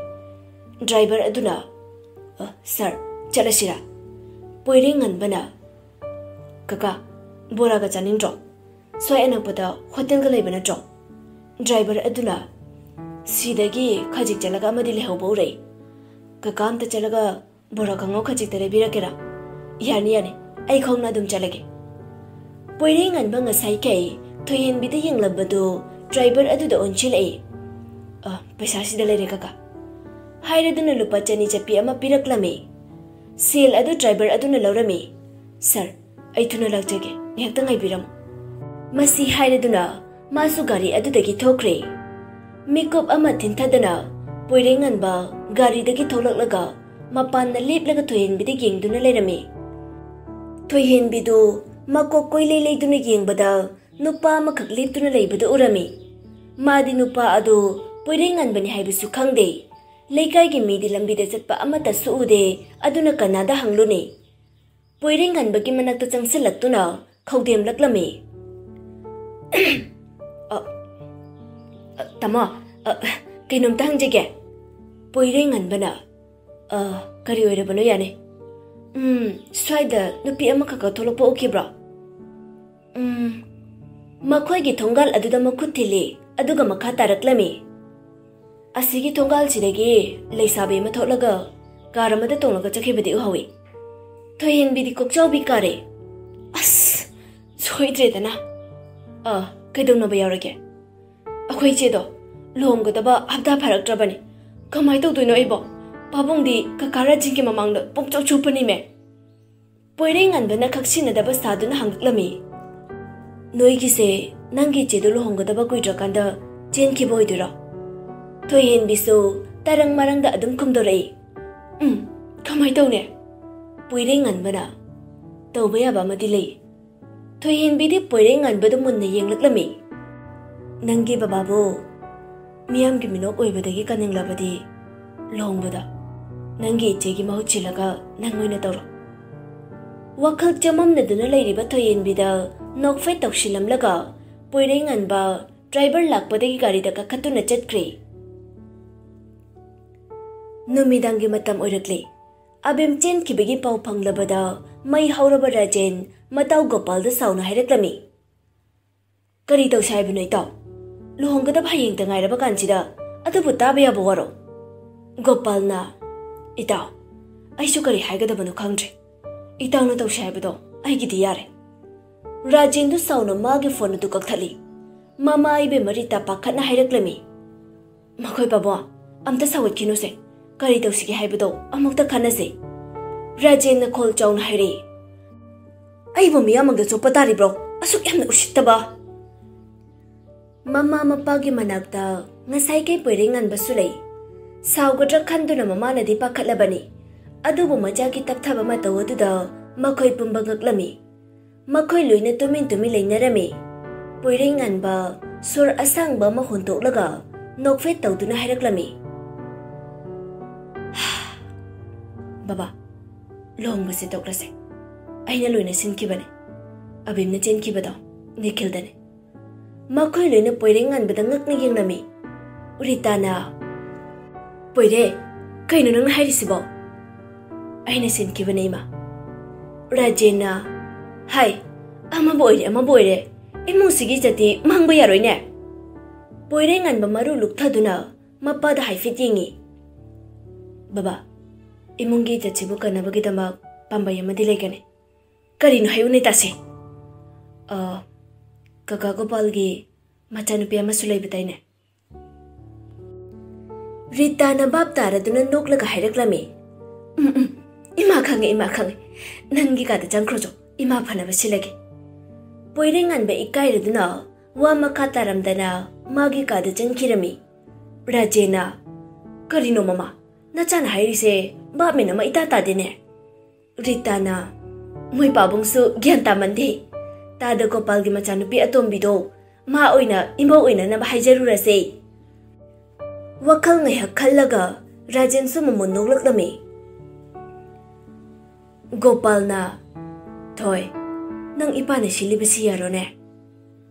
ꯗ꯭ꯔꯥꯏꯚꯔ ꯑꯗꯨꯅ, "ꯑ, ꯁꯥꯔ, ꯆꯠꯂꯁꯤꯔꯥ?" ꯄꯣꯏꯔꯩꯉꯟꯕꯅ, "ꯀꯀꯥ, ꯕꯣꯔꯥꯒ ꯆꯥꯅꯤꯡꯗ꯭ꯔꯣ? ꯁ꯭ꯋꯥꯏ ꯑꯅꯛꯄꯗ ꯍꯣꯇꯦꯜꯒ ꯂꯩꯕ ꯅꯠꯇ꯭ꯔꯣ?" ꯗ꯭ꯔꯥꯏꯚꯔ ꯑꯗꯨꯅ, "ꯁꯤꯗꯒꯤ ꯈꯖꯤꯛ ꯆꯠꯂꯒ ꯑꯃꯗꯤ ꯂꯩꯍꯧꯕ ꯎꯔꯦ꯫ ꯀꯀꯥ ꯑꯝꯇ ꯆꯠꯂꯒ ꯕꯣꯔꯥ ꯀꯥꯡꯉꯧ ꯈꯖꯤꯛꯇ ꯂꯩꯕꯤꯔꯛꯀꯦꯔꯥ?" "ꯌꯥꯅꯤ, ꯌꯥꯅꯤ, ꯑꯩ ꯈꯣꯡꯅ ꯑꯗꯨꯝ ꯆꯠꯂꯒꯦ꯫" ꯄꯣꯏꯔꯩꯉꯟꯕ ꯉꯁꯥꯏꯈꯩ ꯊꯣꯏꯍꯦꯟꯕꯤꯗ ꯌꯦꯡꯂꯝꯕꯗꯨ ꯗ꯭ꯔꯥꯏꯚꯔ ꯑꯗꯨꯗ ꯑꯣꯟꯁꯤꯜꯂꯛꯏ꯫ "ꯑ, ꯄꯩꯁꯥꯁꯤꯗ ꯂꯩꯔꯦ ꯀꯀꯥ" ꯍꯥꯏꯔꯗꯨꯅ ꯂꯨꯄꯥ ꯆꯅꯤ ꯆꯠꯄꯤ ꯑꯃ ꯄꯤꯔꯛꯂꯝꯃꯤ꯫ ꯁꯦꯜ ꯑꯗꯨ ꯗ꯭ꯔꯥꯏꯚꯔ ꯑꯗꯨꯅ ꯂꯧꯔꯝꯃꯤ꯫ "ꯁꯥꯔ, ꯑꯩ ꯊꯨꯅ ꯂꯥꯛꯆꯒꯦ, ꯉꯥꯏꯍꯥꯛꯇ ꯉꯥꯏꯕꯤꯔꯝꯃꯨ" ꯃꯁꯤ ꯍꯥꯏꯔꯗꯨꯅ ꯃꯥꯁꯨ ꯒꯥꯔꯤ ꯑꯗꯨꯗꯒꯤ ꯊꯣꯛꯈ꯭ꯔꯦ꯫ ꯃꯤꯀꯨꯞ ꯑꯃ ꯊꯤꯟꯊꯗꯅ ꯄꯣꯏꯔꯩꯉꯟꯕ ꯒꯥꯔꯤꯗꯒꯤ ꯊꯣꯛꯂꯛꯂꯒ ꯃꯄꯥꯟꯗ ꯂꯦꯞꯂꯒ ꯊꯣꯏꯍꯦꯟꯕꯤꯗ ꯌꯦꯡꯗꯨꯅ ꯂꯩꯔꯝꯃꯤ꯫ ꯊꯣꯏꯍꯦꯟꯕꯤꯗꯨ ꯃꯀꯣꯛ ꯀꯣꯏꯂꯩ ꯂꯩꯗꯨꯅ ꯌꯦꯡꯕꯗ ꯅꯨꯄꯥ ꯑꯃꯈꯛ ꯂꯦꯞꯇꯨꯅ ꯂꯩꯕꯗꯨ ꯎꯔꯝꯃꯤ꯫ ꯃꯥꯗꯤ ꯅꯨꯄꯥ ꯑꯗꯨ ꯄꯣꯏꯔꯩꯉꯟꯕꯅꯤ ꯍꯥꯏꯕꯁꯨ ꯈꯪꯗꯦ꯫ ꯂꯩꯀꯥꯏꯒꯤ ꯃꯤꯗꯤ ꯂꯝꯕꯤꯗ ꯆꯠꯄ ꯑꯃꯠꯇꯁꯨ ꯎꯗꯦ꯫ ꯑꯗꯨꯅ ꯀꯅꯥꯗ ꯍꯪꯂꯨꯅꯤ? ꯄꯣꯏꯔꯩꯉꯟꯕꯒꯤ ꯃꯅꯥꯛꯇ ꯆꯪꯁꯤꯜꯂꯛꯇꯨꯅ ꯈꯧꯗꯦꯝꯂꯛꯂꯝꯃꯤ꯫ "ꯑ, ꯑ, ꯇꯥꯃꯣ, ꯑ, ꯀꯩꯅꯣꯝꯇ ꯍꯪꯖꯒꯦ꯫" ꯄꯣꯏꯔꯩꯉꯟꯕꯅ, "ꯑ, ꯀꯔꯤ ꯑꯣꯏꯔꯕꯅꯣ? ꯌꯥꯅꯤ꯫" "ꯎꯝ, ꯁ꯭ꯋꯥꯏꯗ ꯅꯨꯄꯤ ꯑꯃꯈꯛꯀ ꯊꯣꯛꯂꯛꯄ ꯎꯈꯤꯕ꯭ꯔꯣ?" "ꯎꯝ, ꯃꯈꯣꯏꯒꯤ ꯊꯣꯡꯒꯥꯜ ꯑꯗꯨꯗ ꯃꯈꯨꯠ ꯊꯤꯜꯂꯤ, ꯑꯗꯨꯒ ꯃꯈꯥ ꯇꯥꯔꯛꯂꯝꯃꯤ꯫" "ꯑꯁꯤꯒꯤ ꯊꯣꯡꯒꯥꯜꯁꯤꯗꯒꯤ ꯂꯩꯁꯥꯕꯤ ꯑꯃ ꯊꯣꯛꯂꯒ ꯀꯥꯔ ꯑꯃꯗ ꯇꯣꯡꯂꯒ ꯆꯠꯈꯤꯕꯗꯤ ꯎꯍꯧꯏ꯫" ꯊꯣꯏꯍꯦꯟꯕꯤꯗꯤ ꯀꯣꯛꯆꯥꯎꯕꯤ ꯀꯥꯔꯦ꯫ "ꯑꯁ, ꯁꯣꯏꯗ꯭ꯔꯦꯗꯅ꯫ ꯑ, ꯀꯩꯗꯧꯅꯕ ꯌꯥꯎꯔꯒꯦ? ꯑꯩꯈꯣꯏ ꯏꯆꯦꯗꯣ ꯂꯨꯍꯣꯡꯒꯗꯕ ꯍꯞꯇꯥ ꯐꯥꯔꯛꯇ꯭ꯔꯕꯅꯤ꯫ ꯀꯃꯥꯏ ꯇꯧꯗꯣꯏꯅꯣ ꯑꯩꯕꯣ? ꯄꯥꯕꯨꯡꯗꯤ ꯀꯀꯥ ꯔꯥꯖꯤꯟꯒꯤ ꯃꯃꯥꯡꯗ ꯄꯨꯡꯆꯣꯞ ꯆꯣꯞꯄꯅꯤꯃꯦ꯫" ꯄꯣꯏꯔꯩꯉꯥꯟꯕꯅ ꯈꯛꯁꯤꯟꯅꯗꯕ ꯁꯥꯗꯨꯅ ꯍꯪꯂꯛꯂꯝꯃꯤ꯫ "ꯅꯣꯏꯒꯤꯁꯦ ꯅꯪꯒꯤ ꯏꯆꯦꯗꯣ ꯂꯨꯍꯣꯡꯒꯗꯕ ꯀꯨꯏꯗ꯭ꯔꯀꯥꯟꯗ ꯆꯦꯟꯈꯤꯕ ꯑꯣꯏꯗꯣꯏꯔꯣ?" ꯊꯣꯏꯍꯦꯟꯕꯤꯁꯨ ꯇꯔꯪ ꯃꯔꯪꯗ ꯑꯗꯨꯝ ꯈꯨꯝꯗꯣꯔꯛꯏ꯫ "ꯎꯝ, ꯀꯃꯥꯏ ꯇꯧꯅꯤ?" ꯄꯣꯏꯔꯩꯉꯥꯟꯕꯅ, "ꯇꯧꯕ ꯌꯥꯕ ꯑꯃꯗꯤ ꯂꯩ꯫" ꯊꯣꯏꯍꯦꯟꯕꯤꯗꯤ ꯄꯣꯏꯔꯩꯉꯥꯟꯕꯗꯨ ꯃꯨꯟꯅ ꯌꯦꯡꯂꯛꯂꯝꯃꯤ꯫ "ꯅꯪꯒꯤ ꯕꯕꯥꯕꯨ ꯃꯤꯌꯥꯝꯒꯤ ꯃꯤꯅꯣꯛ ꯑꯣꯏꯕꯗꯒꯤ ꯀꯟꯅꯤꯡꯂꯕꯗꯤ ꯂꯨꯍꯣꯡꯕꯗ ꯅꯪꯒꯤ ꯏꯆꯦꯒꯤ ꯃꯍꯨꯠ ꯁꯤꯜꯂꯒ ꯅꯪ ꯑꯣꯏꯅ ꯇꯧꯔꯣ꯫" ꯋꯥꯈꯜ ꯆꯃꯝꯅꯗꯨꯅ ꯂꯩꯔꯤꯕ ꯊꯣꯏꯍꯦꯟꯕꯤꯗ ꯅꯣꯛꯐꯦꯠ ꯇꯧꯁꯤꯜꯂꯝꯂꯒ ꯄꯣꯏꯔꯩꯉꯥꯟꯕ ꯗ꯭ꯔꯥꯏꯚꯔ ꯂꯥꯛꯄꯗꯒꯤ ꯒꯥꯔꯤꯗ ꯀꯥꯈꯠꯇꯨꯅ ꯆꯠꯈ꯭ꯔꯦ꯫ ꯅꯨꯃꯤꯗꯥꯡꯒꯤ ꯃꯇꯝ ꯑꯣꯏꯔꯛꯂꯦ꯫ ꯑꯕꯦꯝ ꯆꯦꯟꯈꯤꯕꯒꯤ ꯄꯥꯎ ꯐꯪꯂꯕꯗ ꯃꯩ ꯍꯧꯔꯕ ꯔꯥꯖꯦꯟ ꯃꯇꯥꯎ ꯒꯣꯄꯥꯜꯗ ꯁꯥꯎꯅ ꯍꯥꯏꯔꯛꯂꯝꯃꯤ꯫ "ꯀꯔꯤ ꯇꯧꯁꯦ ꯍꯥꯏꯕꯅꯣ ꯏꯇꯥꯎ? ꯂꯨꯍꯣꯡꯒꯗꯕ ꯍꯌꯦꯡꯇ ꯉꯥꯏꯔꯕ ꯀꯥꯟꯁꯤꯗ ꯑꯗꯨꯕꯨ ꯇꯥꯕ ꯌꯥꯕ ꯋꯥꯔꯣ?" ꯒꯣꯄꯥꯜꯅ, "ꯏꯇꯥꯎ, ꯑꯩꯁꯨ ꯀꯔꯤ ꯍꯥꯏꯒꯗꯕꯅꯣ ꯈꯪꯗ꯭ꯔꯦ꯫ ꯏꯇꯥꯎꯅ ꯇꯧꯁꯦ ꯍꯥꯏꯕꯗꯣ ꯑꯩꯒꯤꯗꯤ ꯌꯥꯔꯦ꯫" ꯔꯥꯖꯦꯟꯗꯨ ꯁꯥꯎꯅ ꯃꯥꯒꯤ ꯐꯣꯟ ꯑꯗꯨ ꯀꯛꯊꯠꯂꯤ꯫ ꯃꯃꯥ ꯏꯕꯦꯝꯃ ꯔꯤꯇꯥ ꯄꯥꯈꯠꯅ ꯍꯥꯏꯔꯛꯂꯝꯃꯤ꯫ "ꯃꯈꯣꯏ ꯄꯥꯕꯨꯡ, ꯑꯝꯇ ꯁꯥꯎꯒꯠꯈꯤꯅꯨꯁꯦ꯫ ꯀꯔꯤ ꯇꯧꯁꯤꯒꯦ ꯍꯥꯏꯕꯗꯣ ꯑꯃꯨꯛꯇ ꯈꯟꯅꯁꯦ꯫" ꯔꯥꯖꯦꯟꯅ ꯈꯣꯜ ꯆꯥꯎꯅ ꯍꯥꯏꯔꯛꯏ꯫ "ꯑꯩꯕꯨ ꯃꯤꯌꯥꯝ ꯃꯥꯡꯗ ꯆꯣꯞꯄ ꯇꯥꯔꯤꯕ꯭ꯔꯣ? ꯑꯁꯨꯛ ꯌꯥꯝꯅ ꯎꯁꯤꯠꯇꯕ!" ꯃꯃꯥ ꯃꯄꯥꯒꯤ ꯃꯅꯥꯛꯇ ꯉꯁꯥꯏꯈꯩ ꯄꯣꯏꯔꯩꯉꯥꯟꯕꯁꯨ ꯂꯩ꯫ ꯁꯥꯎꯒꯗ꯭ꯔꯥ ꯈꯟꯗꯨꯅ ꯃꯃꯥꯅꯗꯤ ꯄꯥꯈꯠꯂꯕꯅꯤ꯫ ꯑꯗꯨꯕꯨ ꯃꯆꯥꯒꯤ ꯇꯞꯊꯕ ꯃꯇꯧ ꯑꯗꯨꯗ ꯃꯈꯣꯏ ꯄꯨꯝꯕ ꯉꯛꯂꯝꯃꯤ꯫ ꯃꯈꯣꯏ ꯂꯣꯏꯅ ꯇꯨꯃꯤꯟ ꯇꯨꯃꯤꯟ ꯂꯩꯅꯔꯝꯃꯤ꯫ ꯄꯣꯏꯔꯩꯉꯥꯟꯕ ꯁꯣꯔ ꯑꯁꯥꯡꯕ ꯑꯃ ꯍꯣꯟꯗꯣꯛꯂꯒ ꯅꯣꯛꯐꯦꯠ ꯇꯧꯗꯨꯅ ꯍꯥꯏꯔꯛꯂꯝꯃꯤ꯫ "ꯕꯕꯥ, ꯂꯨꯍꯣꯡꯕꯁꯦ ꯇꯣꯛꯂꯁꯦ꯫ ꯑꯩꯅ ꯂꯣꯏꯅ ꯁꯤꯟꯈꯤꯕꯅꯦ꯫ ꯑꯕꯤꯝꯅ ꯆꯦꯟꯈꯤꯕꯗꯣ ꯅꯤꯈꯤꯜꯗꯅꯦ꯫" ꯃꯈꯣꯏ ꯂꯣꯏꯅ ꯄꯣꯏꯔꯩꯉꯥꯟꯕꯗ ꯉꯛꯅ ꯌꯦꯡꯂꯝꯃꯤ꯫ ꯔꯤꯇꯥꯅ, "ꯄꯣꯏꯔꯦ, ꯀꯩꯅꯣ ꯅꯪꯅ ꯍꯥꯏꯔꯤꯁꯤꯕꯣ?" "ꯑꯩꯅ ꯁꯤꯟꯈꯤꯕꯅꯦ, ꯏꯃꯥ꯫" ꯔꯥꯖꯦꯟꯅ, "ꯍꯥꯏ, ꯑꯃꯕꯨ ꯑꯣꯏꯔꯦ ꯑꯃꯕꯨ ꯑꯣꯏꯔꯦ, ꯏꯃꯨꯡꯁꯤꯒꯤ ꯏꯖꯠꯇꯤ ꯃꯥꯡꯕ ꯌꯥꯔꯣꯏꯅꯦ꯫" ꯄꯣꯏꯔꯩꯉꯥꯟꯕ ꯃꯔꯨ ꯂꯨꯛꯊꯗꯨꯅ ꯃꯄꯥꯗ ꯍꯥꯏꯐꯦꯠ ꯌꯦꯡꯉꯤ꯫ "ꯕꯕꯥ, ꯏꯃꯨꯡꯒꯤ ꯏꯖꯠꯁꯤꯕꯨ ꯀꯟꯅꯕꯒꯤꯗꯃꯛ ꯄꯥꯝꯕꯩ ꯑꯃꯗꯤ ꯂꯩꯒꯅꯤ꯫" "ꯀꯔꯤꯅꯣ ꯍꯥꯏꯌꯨꯅꯦ ꯇꯥꯁꯦ꯫" "ꯑ, ꯀꯀꯥ ꯒꯣꯄꯥꯜꯒꯤ ꯃꯆꯥꯅꯨꯄꯤ ꯑꯃꯁꯨ ꯂꯩꯕꯗꯥꯏꯅꯦ?" ꯔꯤꯇꯥꯅ ꯚꯥꯞ ꯇꯥꯔꯗꯨꯅ ꯅꯣꯛꯂꯒ ꯍꯥꯏꯔꯛꯂꯝꯃꯤ꯫ "ꯎꯝ, ꯎꯝ, "ꯏꯃꯥ ꯈꯪꯉꯦ, ꯏꯃꯥ ꯈꯪꯉꯦ꯫ ꯅꯪꯒꯤ ꯀꯥꯗ ꯆꯪꯈ꯭ꯔꯣꯆꯣ꯫ ꯏꯃꯥ ꯐꯅꯕ ꯁꯤꯜꯂꯒꯦ꯫" ꯄꯣꯏꯔꯩꯉꯥꯟꯕ ꯏꯀꯥꯏꯔꯗꯨꯅ ꯋꯥ ꯃꯈꯥ ꯇꯥꯔꯝꯗꯅ ꯃꯥꯒꯤ ꯀꯥꯗ ꯆꯪꯈꯤꯔꯝꯃꯤ꯫ ꯔꯥꯖꯦꯟꯅ, "ꯀꯔꯤꯅꯣ ꯃꯃꯥ? ꯅꯆꯥꯅ ꯍꯥꯏꯔꯤꯁꯦ ꯚꯥꯞ ꯃꯦꯟ ꯑꯃ ꯏꯇꯥ ꯇꯥꯗꯦꯅꯦ꯫" ꯔꯤꯇꯥꯅ, "ꯃꯣꯏ ꯄꯥꯕꯨꯡꯁꯨ ꯒ꯭ꯌꯥꯟ ꯇꯥꯃꯟꯗꯦ꯫ ꯇꯥꯗ ꯒꯣꯄꯥꯜꯒꯤ ꯃꯆꯥꯅꯨꯄꯤ ꯑꯇꯣꯝꯕꯤꯗꯣ ꯃꯥ ꯑꯣꯏꯅ ꯏꯃꯧ ꯑꯣꯏꯅꯅꯕ ꯍꯥꯏꯖꯔꯨꯔꯁꯦ꯫" ꯋꯥꯈꯜ ꯉꯥꯏꯍꯥꯛ ꯈꯜꯂꯒ ꯔꯥꯖꯦꯟꯁꯨ ꯃꯃꯣꯟ ꯅꯣꯛꯂꯛꯂꯝꯃꯤ꯫ ꯒꯣꯄꯥꯜꯅ, "ꯊꯣꯏ, ꯅꯪ ꯏꯄꯥꯅ ꯁꯤꯜꯂꯤꯕꯁꯤ ꯌꯥꯔꯣꯅꯦ?"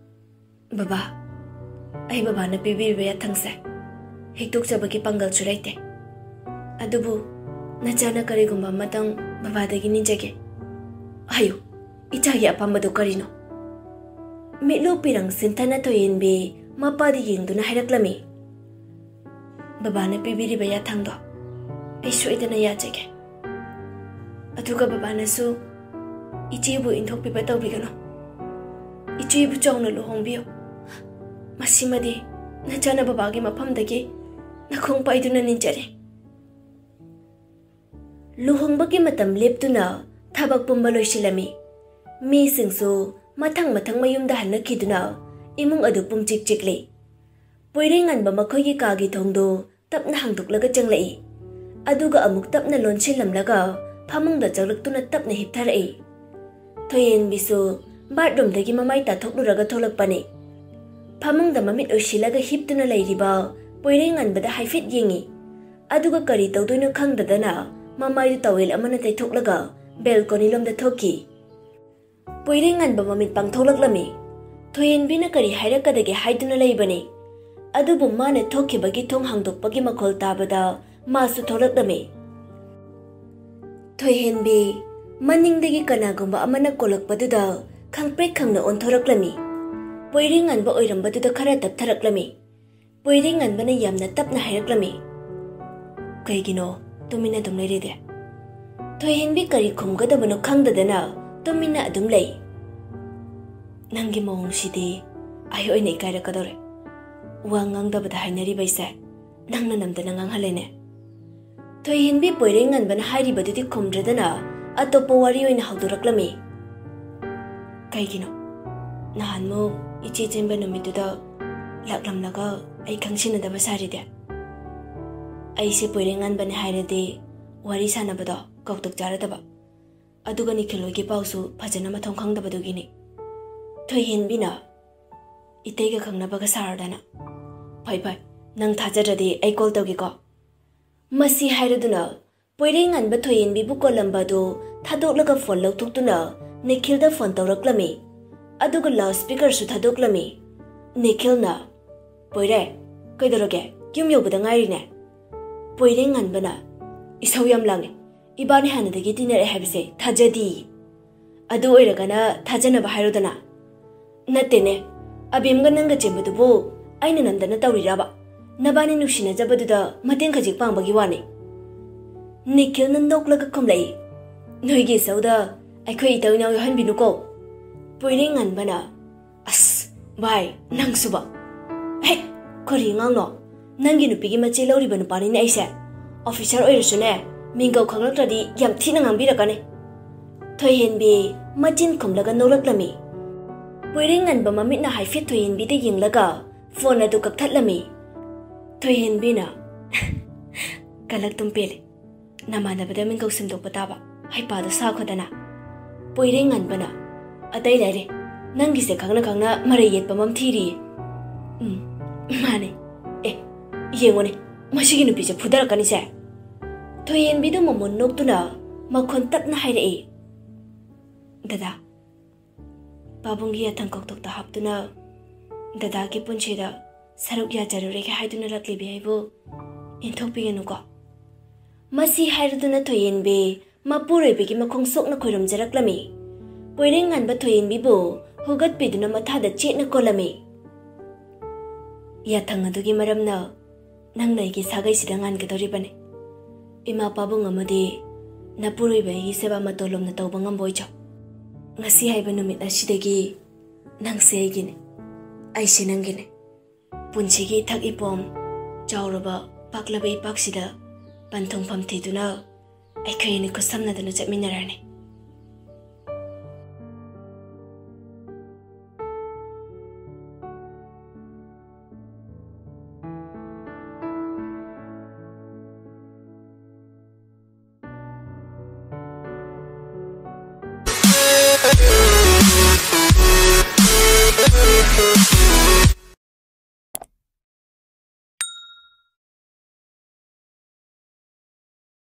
"ꯕꯕꯥ, ꯑꯩ ꯕꯕꯥꯅ ꯄꯤꯕꯤꯔꯤꯕ ꯌꯥꯊꯪꯁꯦ ꯍꯤꯛꯇꯣꯛꯆꯕꯒꯤ ꯄꯥꯡꯒꯜꯁꯨ ꯂꯩꯇꯦ꯫ ꯑꯗꯨꯕꯨ ꯅꯆꯥꯅ ꯀꯔꯤꯒꯨꯝꯕ ꯑꯃꯇꯪ ꯕꯕꯥꯗꯒꯤ ꯅꯤꯖꯒꯦ꯫ ꯍꯥꯏꯌꯨ, ꯏꯆꯥꯒꯤ ꯑꯄꯥꯝꯕꯗꯨ ꯀꯔꯤꯅꯣ?" ꯃꯤꯠꯂꯨ ꯄꯤꯔꯪ ꯁꯤꯟꯊꯅ ꯊꯣꯏꯍꯦꯟꯕꯤ ꯃꯄꯥꯗ ꯌꯦꯡꯗꯨꯅ ꯍꯥꯏꯔꯛꯂꯝꯃꯤ꯫ "ꯕꯕꯥꯅ ꯄꯤꯕꯤꯔꯤꯕ ꯌꯥꯊꯪꯗꯣ ꯑꯩ ꯁꯣꯏꯗꯅ ꯌꯥꯖꯒꯦ꯫ ꯑꯗꯨꯒ ꯕꯕꯥꯅꯁꯨ ꯏꯆꯦꯕꯨ ꯏꯟꯊꯣꯛꯄꯤꯕ ꯇꯧꯕꯤꯒꯅꯨ꯫ ꯏꯆꯦꯕꯨ ꯆꯥꯎꯅ ꯂꯨꯍꯣꯡꯕꯤꯌꯨ꯫ ꯃꯁꯤꯃꯗꯤ ꯅꯆꯥꯅ ꯕꯕꯥꯒꯤ ꯃꯐꯝꯗꯒꯤ ꯅꯈꯣꯡ ꯄꯥꯏꯗꯨꯅ ꯅꯤꯖꯔꯤ꯫" ꯂꯨꯍꯣꯡꯕꯒꯤ ꯃꯇꯝ ꯂꯦꯞꯇꯨꯅ ꯊꯕꯛ ꯄꯨꯝꯕ ꯂꯣꯏꯁꯤꯜꯂꯝꯃꯤ꯫ ꯃꯤꯁꯤꯡꯁꯨ ꯃꯊꯪ ꯃꯊꯪ ꯃꯌꯨꯝꯗ ꯍꯟꯅꯈꯤꯗꯨꯅ ꯏꯃꯨꯡ ꯑꯗꯨ ꯄꯨꯝꯆꯤꯛ ꯆꯤꯛꯂꯤ꯫ ꯄꯣꯏꯔꯩꯉꯥꯟꯕ ꯃꯈꯣꯏꯒꯤ ꯀꯥꯒꯤ ꯊꯣꯡꯗꯨ ꯇꯞꯅ ꯍꯥꯡꯗꯣꯛꯂꯒ ꯆꯪꯂꯛꯏ꯫ ꯑꯗꯨꯒ ꯑꯃꯨꯛ ꯇꯞꯅ ꯂꯣꯟꯁꯤꯜꯂꯝꯂꯒ ꯐꯃꯨꯡꯗ ꯆꯪꯂꯛꯇꯨꯅ ꯇꯞꯅ ꯍꯤꯞꯊꯔꯛꯏ꯫ ꯊꯣꯏꯍꯦꯟꯕꯤꯁꯨ ꯕꯥꯠꯔꯨꯝꯗꯒꯤ ꯃꯃꯥꯏ ꯇꯥꯊꯣꯛꯂꯨꯔꯒ ꯊꯣꯛꯂꯛꯄꯅꯤ꯫ ꯐꯃꯨꯡꯗ ꯃꯃꯤꯠ ꯎꯏꯁꯤꯜꯂꯒ ꯍꯤꯞꯇꯨꯅ ꯂꯩꯔꯤꯕ ꯄꯣꯏꯔꯩꯉꯥꯟꯕꯗ ꯍꯥꯏꯐꯦꯠ ꯌꯦꯡꯉꯤ꯫ ꯑꯗꯨꯒ ꯀꯔꯤ ꯇꯧꯗꯣꯏꯅꯣ ꯈꯪꯗꯗꯅ ꯃꯃꯥꯏꯗꯨ ꯇꯋꯦꯜ ꯑꯃꯅ ꯇꯩꯊꯣꯛꯂꯒ ꯕꯦꯜꯀꯣꯅꯤꯂꯣꯝꯗ ꯊꯣꯛꯈꯤ꯫ ꯄꯣꯏꯔꯩꯉꯥꯟꯕ ꯃꯃꯤꯠ ꯄꯥꯡꯊꯣꯛꯂꯛꯂꯝꯃꯤ꯫ ꯊꯣꯏꯍꯦꯟꯕꯤꯅ ꯀꯔꯤ ꯍꯥꯏꯔꯛꯀꯗꯒꯦ ꯍꯥꯏꯗꯨꯅ ꯂꯩꯕꯅꯤ꯫ ꯑꯗꯨꯕꯨ ꯃꯥꯅ ꯊꯣꯛꯈꯤꯕꯒꯤ ꯊꯣꯡ ꯍꯥꯡꯗꯣꯛꯄꯒꯤ ꯃꯈꯣꯜ ꯇꯥꯕꯗ ꯃꯥꯁꯨ ꯊꯣꯛꯂꯛꯂꯝꯃꯤ꯫ ꯊꯣꯏꯍꯦꯟꯕꯤ ꯃꯅꯤꯡꯗꯒꯤ ꯀꯅꯥꯒꯨꯝꯕ ꯑꯃꯅ ꯀꯣꯜꯂꯛꯄꯗꯨꯗ ꯈꯪꯄ꯭ꯔꯦꯛ ꯈꯪꯅ ꯑꯣꯟꯊꯣꯔꯛꯂꯝꯃꯤ꯫ ꯄꯣꯏꯔꯩꯉꯥꯟꯕ ꯑꯣꯏꯔꯝꯕꯗꯨꯗ ꯈꯔ ꯇꯞꯊꯔꯛꯂꯝꯃꯤ꯫ ꯄꯣꯏꯔꯩꯉꯥꯟꯕꯅ ꯌꯥꯝꯅ ꯇꯞꯅ ꯍꯥꯏꯔꯛꯂꯝꯃꯤ꯫ "ꯀꯩꯒꯤꯅꯣ ꯇꯨꯃꯤꯟꯅ ꯑꯗꯨꯝ ꯂꯩꯔꯤꯗꯤ?" ꯊꯣꯏꯍꯦꯟꯕꯤ ꯀꯔꯤ ꯈꯨꯝꯒꯗꯕꯅꯣ ꯈꯪꯗꯗꯅ ꯇꯨꯃꯤꯟꯅ ꯑꯗꯨꯝ ꯂꯩ꯫ "ꯅꯪꯒꯤ ꯃꯑꯣꯡꯁꯤꯗꯤ ꯑꯩ ꯑꯣꯏꯅ ꯏꯀꯥꯏꯔꯛꯀꯗꯧꯔꯦ꯫ ꯋꯥ ꯉꯥꯡꯗꯕꯗ ꯍꯥꯏꯅꯔꯤꯕꯩꯁꯦ ꯅꯪꯅ ꯅꯝꯗꯅ ꯉꯥꯡꯍꯜꯂꯦꯅꯦ꯫" ꯊꯣꯏꯍꯦꯟꯕꯤ ꯄꯣꯏꯔꯩꯉꯟꯕꯅ ꯍꯥꯏꯔꯤꯕꯗꯨꯗꯤ ꯈꯨꯝꯗ꯭ꯔꯗꯅ ꯑꯇꯣꯞꯄ ꯋꯥꯔꯤ ꯑꯣꯏꯅ ꯍꯧꯗꯣꯔꯛꯂꯝꯃꯤ꯫ "ꯀꯩꯒꯤꯅꯣ? ꯅꯍꯥꯟꯃꯨꯛ ꯏꯆꯦ ꯆꯦꯟꯕ ꯅꯨꯃꯤꯠꯇꯨꯗ ꯂꯥꯛꯂꯝꯂꯒ ꯑꯩ ꯈꯪꯁꯤꯟꯅꯗꯕ ꯁꯥꯔꯤꯗꯤ?" "ꯑꯩꯁꯦ ꯄꯣꯏꯔꯩꯉꯟꯕꯅꯦ ꯍꯥꯏꯔꯗꯤ ꯋꯥꯔꯤ ꯁꯥꯟꯅꯕꯗꯣ ꯀꯧꯇꯛ ꯆꯥꯔꯗꯕ, ꯑꯗꯨꯒ ꯅꯤꯈꯤꯜ ꯍꯣꯏꯒꯤ ꯄꯥꯎꯁꯨ ꯐꯖꯅ ꯃꯊꯣꯡ ꯈꯪꯗꯕꯗꯨꯒꯤꯅꯤ꯫" ꯊꯣꯏꯍꯦꯟꯕꯤꯅ ꯏꯇꯩꯒ ꯈꯪꯅꯕꯒ ꯁꯥꯔꯗꯅ꯫ "ꯐꯩ ꯐꯩ, ꯅꯪ ꯊꯥꯖꯗ꯭ꯔꯗꯤ ꯑꯩ ꯀꯣꯜ ꯇꯧꯒꯦꯀꯣ꯫" ꯃꯁꯤ ꯍꯥꯏꯔꯗꯨꯅ ꯄꯣꯏꯔꯩꯉꯟꯕ ꯊꯣꯏꯍꯦꯟꯕꯤꯕꯨ ꯀꯣꯜꯂꯝꯕ ꯑꯗꯨ ꯊꯥꯗꯣꯛꯂꯒ ꯐꯣꯟ ꯂꯧꯊꯣꯛꯇꯨꯅ ꯅꯤꯈꯤꯜꯗ ꯐꯣꯟ ꯇꯧꯔꯛꯂꯝꯃꯤ꯫ ꯑꯗꯨꯒ ꯂꯥꯎꯗ ꯁ꯭ꯄꯤꯀꯔꯁꯨ ꯊꯥꯗꯣꯛꯂꯝꯃꯤ꯫ ꯅꯤꯈꯤꯜꯅ, "ꯄꯣꯏꯔꯩ, ꯀꯩꯗꯧꯔꯒꯦ? ꯌꯨꯝ ꯌꯧꯕꯗ ꯉꯥꯏꯔꯤꯅꯦ꯫" ꯄꯣꯏꯔꯩꯉꯟꯕꯅ, "ꯏꯁꯧ ꯌꯥꯝ ꯂꯥꯡꯉꯦ꯫ ꯏꯕꯥꯅꯤ ꯍꯥꯟꯅꯗꯒꯤ ꯇꯤꯟꯅꯔꯛꯑꯦ ꯍꯥꯏꯕꯁꯦ ꯊꯥꯖꯗꯤ꯫" "ꯑꯗꯨ ꯑꯣꯏꯔꯒꯅ ꯊꯥꯖꯅꯕ ꯍꯥꯏꯔꯣꯗꯅ꯫" "ꯅꯠꯇꯦꯅꯦ, ꯑꯕꯦꯝꯒ ꯅꯪꯒ ꯆꯦꯟꯕꯗꯨꯕꯨ ꯑꯩꯅ ꯅꯝꯗꯅ ꯇꯧꯔꯤꯔꯕ? ꯅꯕꯥꯅꯤ ꯅꯨꯡꯁꯤꯅꯖꯕꯗꯨꯗ ꯃꯇꯦꯡ ꯈꯖꯤꯛ ꯄꯥꯡꯕꯒꯤ ꯋꯥꯅꯤ꯫" ꯅꯤꯈꯤꯜꯅ ꯅꯣꯛꯂꯒ ꯈꯨꯝꯂꯛꯏ, "ꯅꯣꯏꯒꯤ ꯏꯁꯧꯗ ꯑꯩꯈꯣꯏ ꯏꯇꯧ ꯏꯅꯥꯎ ꯌꯥꯎꯍꯟꯕꯤꯅꯨꯀꯣ꯫" ꯄꯣꯏꯔꯩꯉꯟꯕꯅ, "ꯑꯁ, ꯚꯥꯏ, ꯅꯪꯁꯨꯕ꯫ ꯍꯦꯛ, ꯀꯔꯤ ꯑꯉꯥꯡꯅꯣ? ꯅꯪꯒꯤ ꯅꯨꯄꯤꯒꯤ ꯃꯆꯦ ꯂꯧꯔꯤꯕ ꯅꯨꯄꯥꯅꯤꯅꯦ ꯑꯩꯁꯦ꯫ ꯑꯣꯐꯤꯁꯥꯔ ꯑꯣꯏꯔꯁꯨꯅꯦ, ꯃꯤꯡꯒꯧ ꯈꯪꯂꯛꯇ꯭ꯔꯗꯤ ꯌꯥꯝ ꯊꯤꯅ ꯉꯥꯡꯕꯤꯔꯛꯀꯅꯤ꯫" ꯊꯣꯏꯍꯦꯟꯕꯤ ꯃꯆꯤꯟ ꯈꯨꯝꯂꯒ ꯅꯣꯛꯂꯛꯂꯝꯃꯤ꯫ ꯄꯣꯏꯔꯩꯉꯟꯕ ꯃꯃꯤꯠꯅ ꯍꯥꯏꯐꯦꯠ ꯊꯣꯏꯍꯦꯟꯕꯤꯗ ꯌꯦꯡꯂꯒ ꯐꯣꯟ ꯑꯗꯨ ꯀꯛꯊꯠꯂꯝꯃꯤ꯫ ꯊꯣꯏꯍꯦꯟꯕꯤꯅ, "ꯀꯂꯛꯇꯨꯝ ꯄꯦꯜꯂꯦ꯫ ꯅꯃꯥꯟꯅꯕꯗ ꯃꯤꯡꯒꯧ ꯁꯦꯝꯗꯣꯛꯄ ꯇꯥꯕ꯫ ꯍꯩꯄꯥꯗꯣ ꯁꯥꯈꯣꯗꯅ꯫" ꯄꯣꯏꯔꯩꯉꯟꯕꯅ, "ꯑꯇꯩ ꯂꯩꯔꯦ, ꯅꯪꯒꯤꯁꯦ ꯈꯪꯅ ꯈꯪꯅ ꯃꯔꯩ ꯌꯦꯠꯄ ꯑꯃ ꯊꯤꯔꯤꯌꯦ꯫" "ꯎꯝ, ꯃꯥꯅꯦ꯫ ꯑꯦ, ꯌꯦꯡꯉꯨꯅꯦ, ꯃꯁꯤꯒꯤ ꯅꯨꯄꯤꯁꯦ ꯐꯨꯗꯔꯛꯀꯅꯤꯁꯦ꯫" ꯊꯣꯏꯍꯦꯟꯕꯤꯗꯨ ꯃꯃꯣꯟ ꯅꯣꯛꯇꯨꯅ ꯃꯈꯣꯟ ꯇꯞꯅ ꯍꯥꯏꯔꯛꯏ, "ꯗꯗꯥ, ꯄꯥꯕꯨꯡꯒꯤ ꯌꯥꯊꯪ ꯀꯧꯇꯣꯛꯇ ꯍꯥꯞꯇꯨꯅ ꯗꯗꯥꯒꯤ ꯄꯨꯟꯁꯤꯗ ꯁꯔꯨꯛ ꯌꯥꯖꯔꯨꯔꯒꯦ ꯍꯥꯏꯗꯨꯅ ꯂꯥꯛꯂꯤꯕꯤ ꯑꯩꯕꯨ ꯏꯟꯊꯣꯛꯄꯤꯒꯅꯨꯀꯣ꯫" ꯃꯁꯤ ꯍꯥꯏꯔꯗꯨꯅ ꯊꯣꯏꯍꯦꯟꯕꯤ ꯃꯄꯨꯔꯣꯏꯕꯒꯤ ꯃꯈꯣꯡ ꯁꯣꯛꯅ ꯈꯣꯏꯔꯨꯝꯖꯔꯛꯂꯝꯃꯤ꯫ ꯄꯣꯏꯔꯩꯉꯟꯕ ꯊꯣꯏꯍꯦꯟꯕꯤꯕꯨ ꯍꯨꯒꯠꯄꯤꯗꯨꯅ ꯃꯊꯥꯗ ꯆꯦꯠꯅ ꯀꯣꯜꯂꯝꯃꯤ꯫ "ꯌꯥꯊꯪ ꯑꯗꯨꯒꯤ ꯃꯔꯝꯅ ꯅꯪꯅ ꯑꯩꯒꯤ ꯁꯥꯒꯩꯁꯤꯗ ꯉꯥꯟꯒꯗꯧꯔꯤꯕꯅꯤ꯫ ꯏꯃꯥ ꯄꯥꯕꯨꯡ ꯑꯃꯗꯤ ꯅꯄꯨꯔꯣꯏꯕ ꯑꯩꯒꯤ ꯁꯦꯕꯥ ꯃꯇꯣꯜ ꯂꯣꯝꯅ ꯇꯧꯕ ꯉꯝꯕ ꯑꯣꯏꯖꯧ꯫ ꯉꯁꯤ ꯍꯥꯏꯕ ꯅꯨꯃꯤꯠ ꯑꯁꯤꯗꯒꯤ ꯅꯪꯁꯦ ꯑꯩꯒꯤꯅꯤ, ꯑꯩꯁꯦ ꯅꯪꯒꯤꯅꯤ꯫ ꯄꯨꯟꯁꯤꯒꯤ ꯏꯊꯛ ꯏꯄꯣꯝ ꯆꯥꯎꯔꯕ ꯄꯥꯛꯂꯕ ꯏꯄꯥꯛꯁꯤꯗ ꯄꯟꯊꯨꯡꯐꯝ ꯊꯤꯗꯨꯅ ꯑꯩꯈꯣꯏ ꯑꯅꯤ ꯈꯨꯠꯁꯝꯅꯗꯨꯅ ꯆꯠꯃꯤꯟꯅꯔꯅꯤ꯫